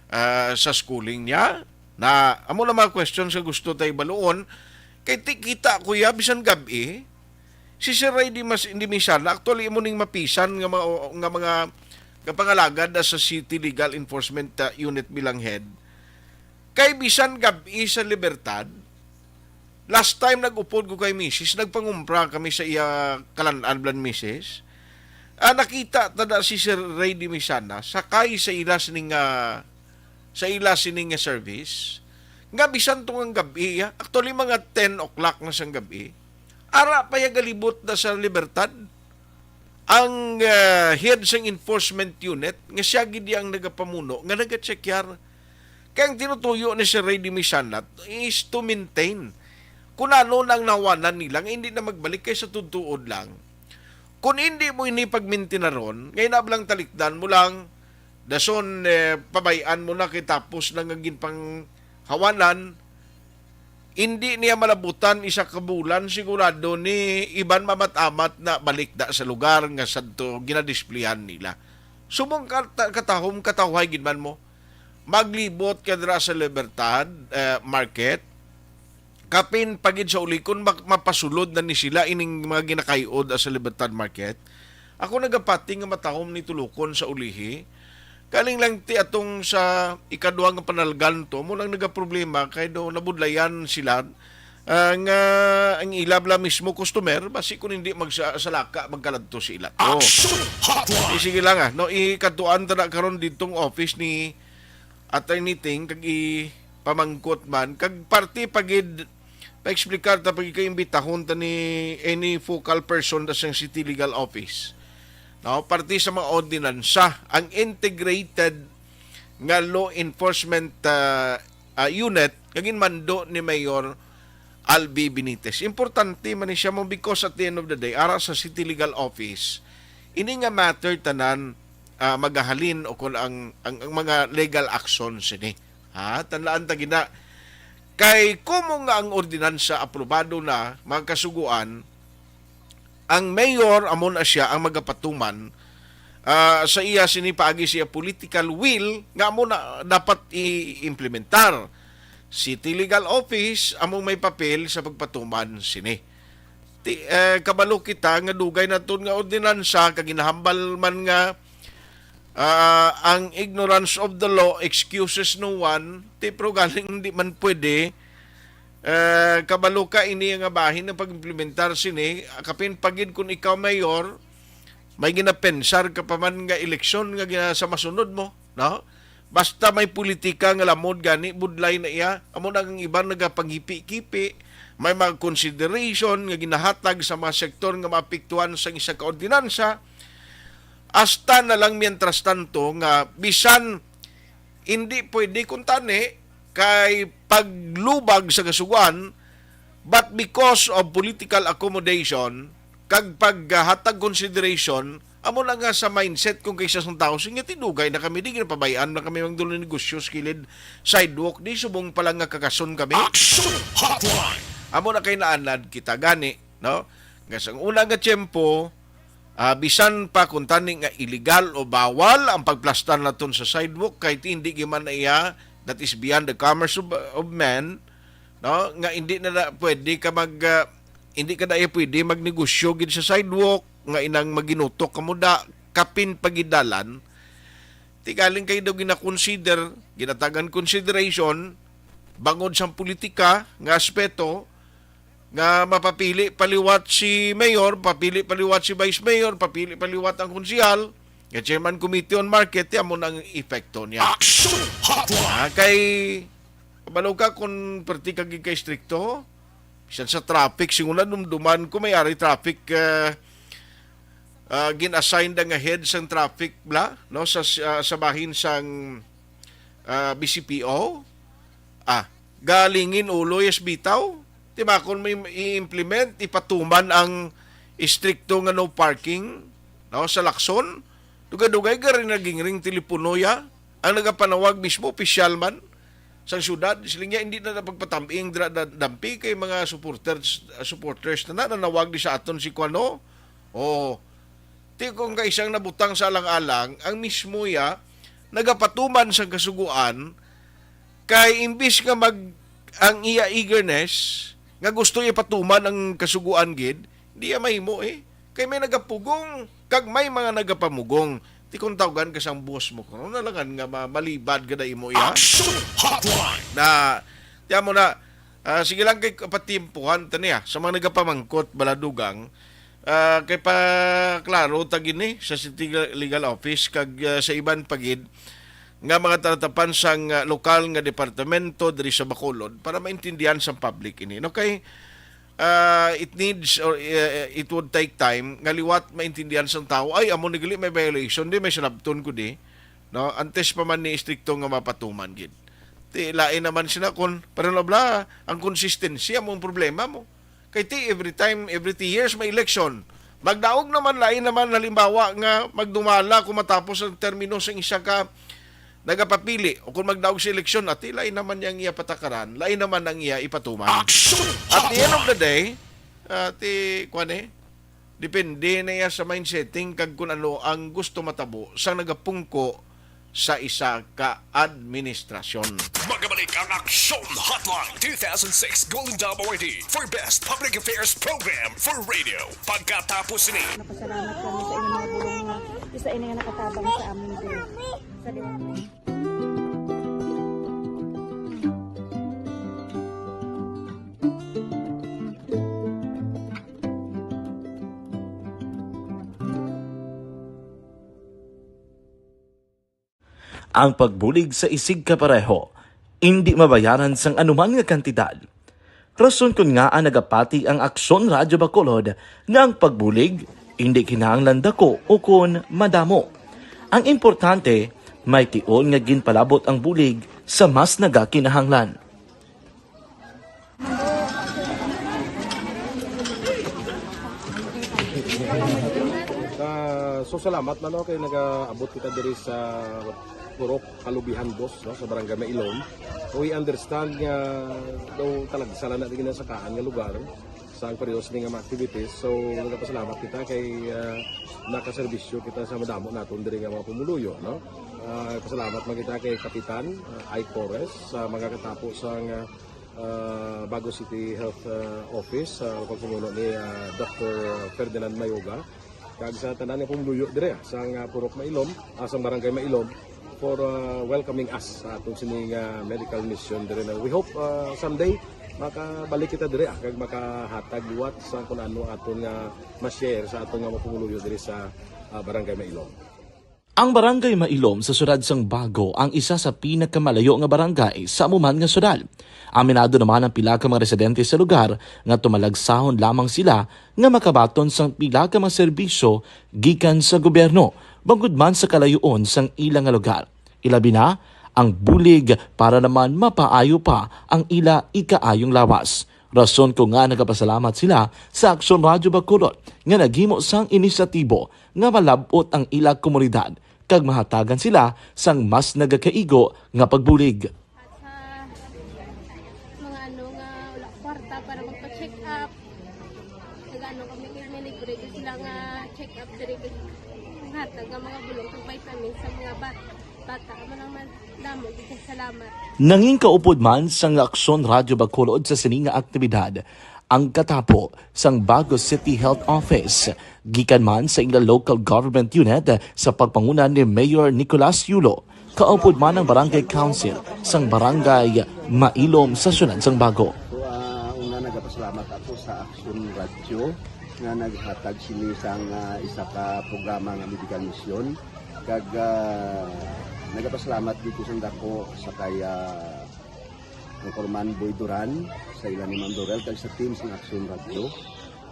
ah, sa schooling niya. Na, amo na mga questions nga gusto tay baluon. Kay ti-, kita ko ya, bisan gab-i, si Sir Ray Dimas-, Dimisana, actually, imo ning mapisan nga mga, nga mga kapangalagad na sa City Legal Enforcement, ah, Unit bilang head. Kay bisan gab-i sa Libertad, last time nag-upod ko kay misis, nagpangumpra kami sa iya kalan-an, blan misis. Ah, nakita ta na si Sir Ray Dimisana, sakay sa ila sining, ah, sa ila sining nga service. Nga bisan tong ang gab-i, ah, actually, mga ten o'clock na sang gab-i, ara pa ya galibot na sa Libertad. Ang, ah, head sang enforcement unit, nga siya gid ang nagapamuno, nga nagachekyar. Kaya ang tinutuyo ni Sir Ray Dimisanat is to maintain kung ano na ang nawanan nila, nga hindi na magbalik kay sa tutuod lang. Kung hindi mo ini pagmintinaron, ngay na lang talikdan mo lang, dason, eh, pabayan mo na kay tapos na nga ginpanghawanan, hindi niya malabutan isa ka bulan, sigurado ni iban mamat-amat na balik da sa lugar nga sadto ginadisplehan nila. Subong ka-, katahom, katawhay gid man mo. Maglibot ka dira sa Libertad, eh, Market. Kapin pa gid sa uli, kung ma-, mapasulod na ni sila ining mga ginakay-od sa Libertad Market, ako nagapati nga matahom ni tulukon sa ulihi. Kaling lang ti atong sa ikaduha nga panalgan to, mo lang nagaproblema kay do nabudlayan sila, ah, nga ang ila bala mismo customer, basi kung hindi magsa-, salaka, magkaladto sa ila to. Action Hotline! Eh, sige lang, ah, no, ikatuan ta na karon ditong office ni Attorney Ting, kag ipamangkot man, kag parte pa gid, pa-explicar ta pa gid kay imbitahon ta ni any focal person ta sang City Legal Office. No, parte sa mga ordinansa, ang integrated nga law enforcement, ah, ah, unit nga ginmando ni Mayor Albi Benitez. Importante man ni siya mo, because at the end of the day, ara sa City Legal Office, ini nga matter tanan, ah, magahalin o kung ang, ang, ang mga legal action sini. Ha? Tanlaan ta gina. Kay kumo nga ang ordinansa aprobado na, mga kasuguan, ang mayor amo na siya ang magapatuman, ah, sa iya sini paagi sa iya political will nga amo na dapat i-implementar. City Legal Office among may papel sa pagpatuman sini. Ti, eh, kabalo kita nga dugay na ton nga ordinansa, kag ginahambal man nga, ah, ang ignorance of the law excuses no one. Ti, pero galing di man pwede, eh, kabalo ka ini nga bahin ang pag-implementar sini, kapin pa gid kung ikaw mayor, may ginapensar ka pa man nga eleksyon nga gina-, sa masunod mo, no? Basta may politika nga lamod gani, budlay na iya. Amo na ang iban nagapanghipi-kipi, may mga consideration nga ginahatag sa mga sektor nga maapektuhan sang isa ka ordinansa. Hasta na lang, mientras tanto, nga bisan hindi pwede kung tani kay paglubag sa kasugoan, but because of political accommodation kag paghatag consideration, amo na nga sa mindset kung kay sa sang tao, sige, ti dugay na kami, di ginapabayaan na kami ang dulo negosyo sa kilid sidewalk, di subong pa lang nga kagason kami. Action Hotline! Amo na kay naanad kita gani, no? Nga sa una nga tiyempo, ah, bisan pa kung tani nga illegal o bawal ang pagplastar naton sa sidewalk, kay ti hindi gyud man na iya, that is beyond the commerce of, of men, no? Nga hindi na, na pwede ka mag, ah, hindi ka na iya pwede magnegosyo gid sa sidewalk, nga inang maginutok ka mo da, kapin pa gid dalan. Ti galing kay daw ginakonsider, ginatagan consideration, bangod sa politika nga aspeto, nga mapapili pa liwat si mayor, papili pa liwat si vice mayor, papili pa liwat ang konsehal, nga chairman committee on market, ti amo na ang epekto niya. Action Hotline! Ah, kay, kabalo ka kung perti ka gid kay strikto, bisan sa traffic, siguro na dumduman ko may ari traffic, ah, ah, gin-assign da nga head sang traffic bla, no, sa, sa, sa bahin sang, ah, B C P O. Ah, galingin ulo, yes, bitaw. Di ba, kung may i-implement, ipatuman ang istrikto nga no parking, no, sa Lacson, dugay-dugay gari naging ring telepono ya. Ang nagapanawag mismo, opisyal man sang syudad, siling niya, hindi na pagpatam-ing dira da-, dampi kay mga supporters, supporters na na nanawag di sa aton si Kuano. Oh, ti kung kaisang nabutang sa alang-alang, ang mismo ya nagapatuman sang kasuguan, kay imbis nga mag, ang iya eagerness nga gusto ipatuman ang kasuguan gid, di iya mahimo eh. Kay may nagapugong kag may mga nagapamugong. Ti kung tawgan ka sang boss mo, kuno na lang nga ma-, malibad ka na imo iya. Action Hotline! Na, tiyan mo na, ah, sige lang kay patimpuhan ta niya sa mga nagapamangkot, baladugang, ah, kay pa klaro ta gini sa City Legal Office kag, ah, sa iban pa gid nga mga talatapan sang, ah, lokal nga departamento diri sa Bacolod para maintindihan sa public ini. No, kay, ah, it needs or, eh, it would take time nga liwat maintindihan sang tawo, "Ay, amo ni gali may violation di, may sinabton ko di." No, antes pa man ni istrikto nga mapatuman gid. Ti lain naman sila kon, pero nabla, ang consistency amo ang problema mo. Kay ti every time, every three years may election. Magdaog naman, lain naman, halimbawa nga magdumala kung matapos ang termino sa isa ka nagapapili, o kung magdaog sa eleksyon, ati lain naman niya ang iya patakaran, lain naman ang iya ipatuman. Action! At the end of the day, ah, ti, kwan eh, depende na iya sa mindsetting kag kung ano ang gusto matabo sa nagapungko sa isa ka administrasyon. Magabalik ang Aksyon Hotline two thousand six Golden Dome Awardee for Best Public Affairs Program for Radio. Pagkatapos ni Napasalamat kami sa inyong mga bulong nga isa ini nga nakatabang sa amin diri. Sa liwat. Ang pagbulig sa isigkapareho indi mabayaran sang anuman nga kantidad. Rason kon ngaa nagapati ang Aksyon Radyo Bacolod nga ang pagbulig indi kinahanglan dako ukon madamo. Ang importante, may tion nga ginpalabot ang bulig sa mas nagakinahanglan. Ah, so salamat man, no, kay nagaabot kita diri sa Purok Kalubihan Dos, no, sa Barangay Mailom. We understand nga daw talagsa lang na din sa kaan nga lugar sa ang periods ni nga mga activities. So, nagapasalamat kita kay, ah, nakaserbisyo kita sa madamo naton diri nga mga pumuluyo, no? Ah, pasalamat man kita kay Kapitan, ah, Ike Torres sa mga katapo sa nga ah, Bago City Health, ah, Office, sa pagpamuno ni, ah, Doktor Ferdinand Mayoga, kag sa tanan nga pumuluyo dire, ah, sang, ah, Purok Mailom, ah, sang Barangay Mailom, for, ah, welcoming us sa aton sining, ah, medical mission dire. Na we hope, ah, someday makabalik kita dire, ah, kag makahatag liwat sa kun ano aton nga ma-share sa aton nga mga pumuluyo dire sa, ah, Barangay Mailom. Ang Barangay Mailom sa siyudad sang Bago ang isa sa pinakamalayo nga barangay sa amo man nga siyudad. Aminado naman ang pila ka mga residente sa lugar nga tumalagsahon lamang sila nga makabaton sang pila ka mga serbisyo gikan sa gobyerno, bangod man sa kalayoon sang ila nga lugar. Ilabi na ang bulig para naman mapaayo pa ang ila ikaayong lawas. Rason ko nga nagapasalamat sila sa Aksyon Radyo Bacolod nga naghimo sang inisyatibo nga malab-ot ang ila komunidad kag mahatagan sila sang mas nagakaigo nga pagbulig. At sa mga ano nga wala kwarta para magpa-check up, nag-ano kami, may libre gyud sila nga check up diri, kag hatag nga mga bulong kag vitamins sa mga bat-, bata. Amo lang man, damo gyud kag salamat. Nangin kaupod man sang Aksyon Radyo Bacolod sa sini nga aktibidad ang katapo sang Bago City Health Office, gikan man sa ila local government unit sa pagpanguna ni Mayor Nicolas Yulo, kaupod man ang Barangay Council sang Barangay Mailom sa siyudad sang Bago. So, ah, una, nagapasalamat ako sa Aksyon Radyo nga naghatag sini sang, ah, isa ka programa nga medical mission. Kag, ah, nagapasalamat dito sa dako sa kay, ah, Anchorman Boy Duran, sa ila ni Ma'am Dorel, kag sa team sang Aksyon Radyo.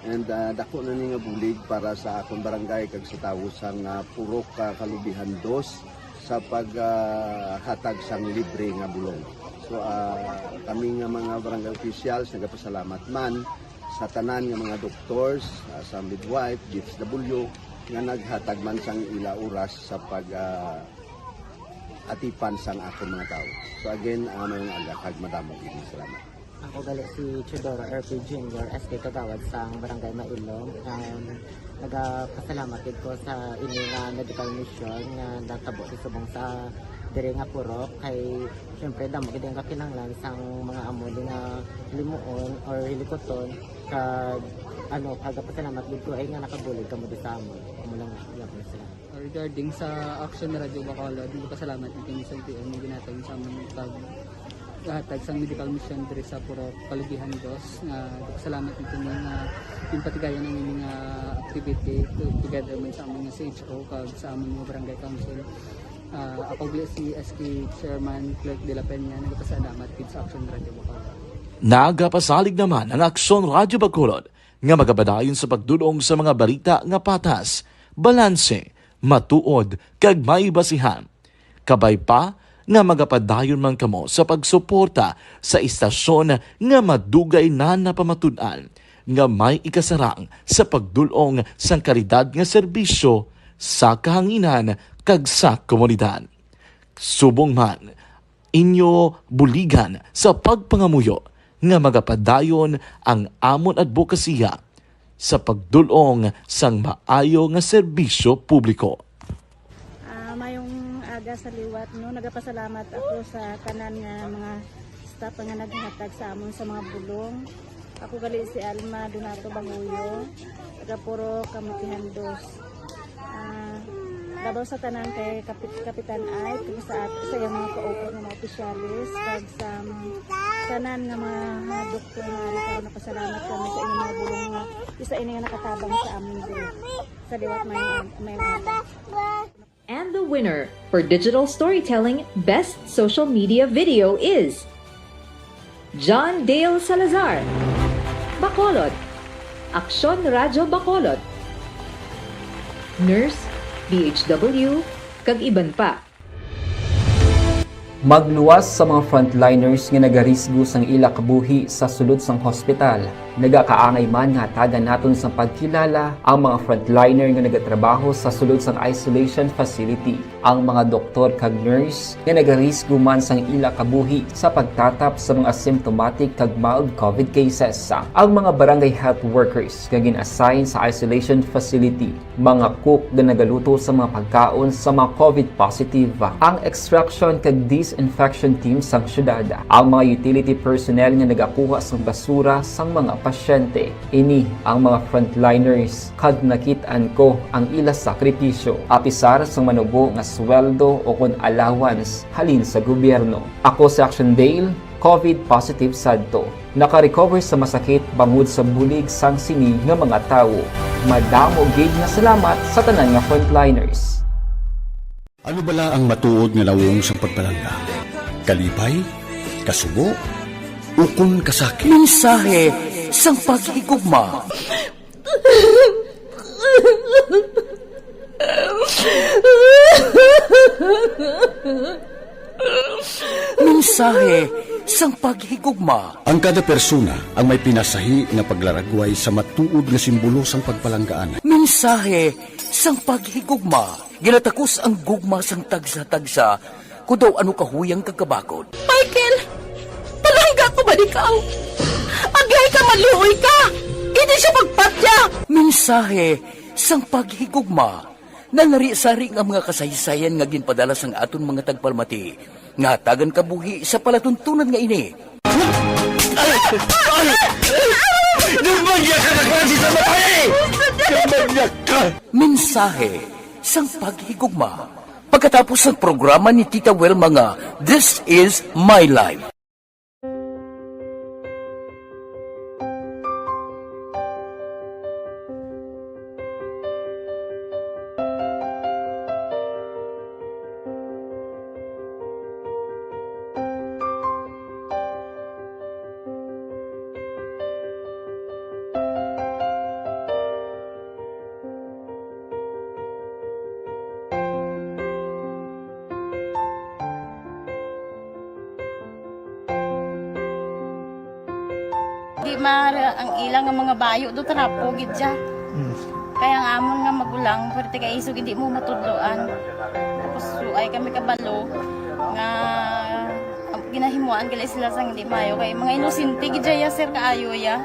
And, ah, dako na ni nga bulig para sa akon barangay kag sa tawo sang, ah, Purok, ah, Kalubihan Dos sa pag, ah, hatag sang libre nga bulong. So, ah, kami nga mga barangay officials, nagapasalamat man sa tanan nga mga doctors, ah, sa midwife, D S W, nga naghatag man sang ila oras sa pag, ah, atipan sang akon mga tawo. So again, ah, mayong aga kag madamo gid nga salamat. Ako gali si Teodoro R P Junior, S K Kagawad sang Barangay Mailom. Um, nagapasalamat gid ko sa ini nga medical mission nga natabo sa subong sa diri nga purok, kay syempre damo gid ang kakinahanglan sang mga amo ni nga limuon or hilikuton, kag ano, kagapasalamat gid ko ay nga nakabulig kamo di sa amon. Amo lang, wala ko na sila. Regarding sa Action Radio Bacolod, nagpasalamat ni kami sa L T O nga ginhatag sa amon pag hatag sang medical mission diri sa Purok Kalubihan Dos, nga nagpasalamat ni kami nga ginpatigayon ang ining, ah, activity to-, together man sa amon nga C H O kag sa amon nga barangay council. Ah, ako gali si S K Chairman Clerk de la Peña, nagpasalamat gid sa Action Radio Bacolod. Nagapasalig naman ang Aksyon Radyo Bacolod nga magapadayon sa pagdul-ong sa mga balita nga patas, balanse, matuod, kag may basihan. Kabay pa nga magapadayon man kamo sa pagsuporta sa istasyon nga madugay na napamatud-an nga may ikasarang sa pagdul-ong sang kalidad nga serbisyo sa kahanginan kag sa komunidad. Subong man, inyo buligan sa pagpangamuyo nga magapadayon ang amon adbokasiya sa pagdul-ong sang maayo nga serbisyo publiko. Ah, mayong aga Sa liwat, no, nagapasalamat ako sa tanan nga mga staff nga naghatag sa amon sa mga bulong. Ako gali si Alma Donato Banguyo, taga Purok, Kamutihan Dos. Ah, labaw sa tanan kay Kapit-, Kapitan Ike, kag sa at-, sa iyang mga kaupat nga mga opisyalis, kag sa mga tanan nga mga doktor nga ari karon, napasalamat kami sa inyong mga bulong nga isa ini nga nakatabang sa amon diri. Sa liwat, may, may. And the winner for Digital Storytelling Best Social Media Video is John Dale Salazar, Bacolod, Aksyon Radyo Bacolod, Nurse, D H W, kag iban pa. Magluwas sa mga frontliners nga nagarisgo sang ila kabuhi sa sulod sang hospital. Nagakaangay man nga hatagan naton sang pagkilala ang mga frontliner nga nagatrabaho sa sulod sang isolation facility, ang mga doktor kag nurse nga nagarisgo man sang ila kabuhi sa pagtatap sa mga asymptomatic kag mild COVID cases, ang mga barangay health workers nga gin-assign sa isolation facility, mga cook nga nagaluto sa mga pagkaon sa mga COVID positive, ang extraction kag disinfection team sang syudad, ang mga utility personnel nga nagakuha sang basura sang mga pasyente. Ini ang mga frontliners kag nakit-an ko ang ila sakripisyo, apisar sang manubo nga sweldo o kon allowance halin sa gobyerno. Ako si Action Dale, COVID positive sadto. Naka-recover sa masakit bangod sa bulig sang sini nga mga tawo. Madamo gid nga salamat sa tanan nga frontliners. Ano bala ang matuod nga nawong sang pagpalangga? Kalipay? Kasubo? Ukon kasakit? Mensahe sang paghigugma. Mensahe sang paghigugma. Ang kada persona ang may pinasahi nga paglaragway sa matuod nga simbolo sang pagpalanggaan. Mensahe sang paghigugma. Ginatakos ang gugma sang tagsa-tagsa, kun daw ano kahuyang kag kabakod. Michael! Palangga ko ba ikaw? Aglay ka, maluoy ka! Hindi siya pagpatya! Mensahe sang paghigugma. Nangari-sari nga mga kasaysayan nga ginpadala sang aton mga tagpalamati nga hatagan kabuhi sa palatuntunan nga ini. Ay! Ay! Ay! Nagmangyak ka na klase sa babae! Nagmangyak ka! Mensahe sang paghigugma. Pagkatapos sang programa ni Tita Welma nga This Is My Life. Di ma ang ila nga mga bayo do trapo gid siya. Kaya ang amon nga magulang, pwerte kay isog hindi mo matudloan. Tapos suay kami kabalo nga ginahimuan gali sila sang hindi maayo kay mga inosente gid siya, sir, kaayo ya.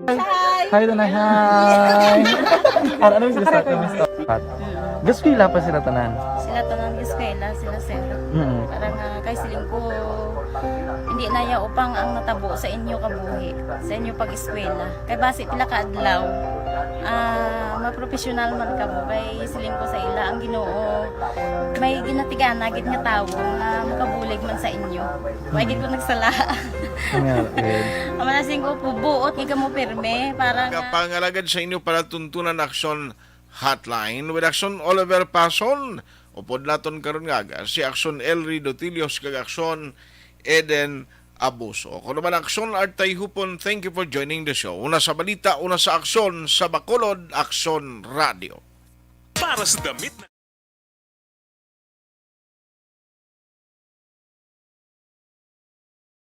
Hi! Hi, Tanay! Hi! Ano, ano mas gusto? Ano mas gusto? Gaskwela pa sila tanan? Sila tanan gaskwela, sila sir. Mm. Para nga kay siling ko, hindi na ya upang ang natabo sa inyo kabuhi, sa inyo pag-eskwela. Kay basi pila ka adlaw, ah, mapropesyonal man kamo. Kay siling ko sa ila, ang Ginoo may ginatigana gid nga tawo nga makabulig man sa inyo. Wa gid ko nagsala. Nga, eh. Ang manasing ko po, buot gid kamo pirme para nga Kapangalagad sa inyo palatuntunan Aksyon Hotline with Aksyon Oliver Pason. Upod naton karon nga aga si Aksyon Elry Dotilios kag Aksyon Eden abuso. Ako naman, Aksyon Art Tayhupon, thank you for joining the show. Una sa balita, una sa aksyon, sa Bacolod, Aksyon Radio. Para sa damit na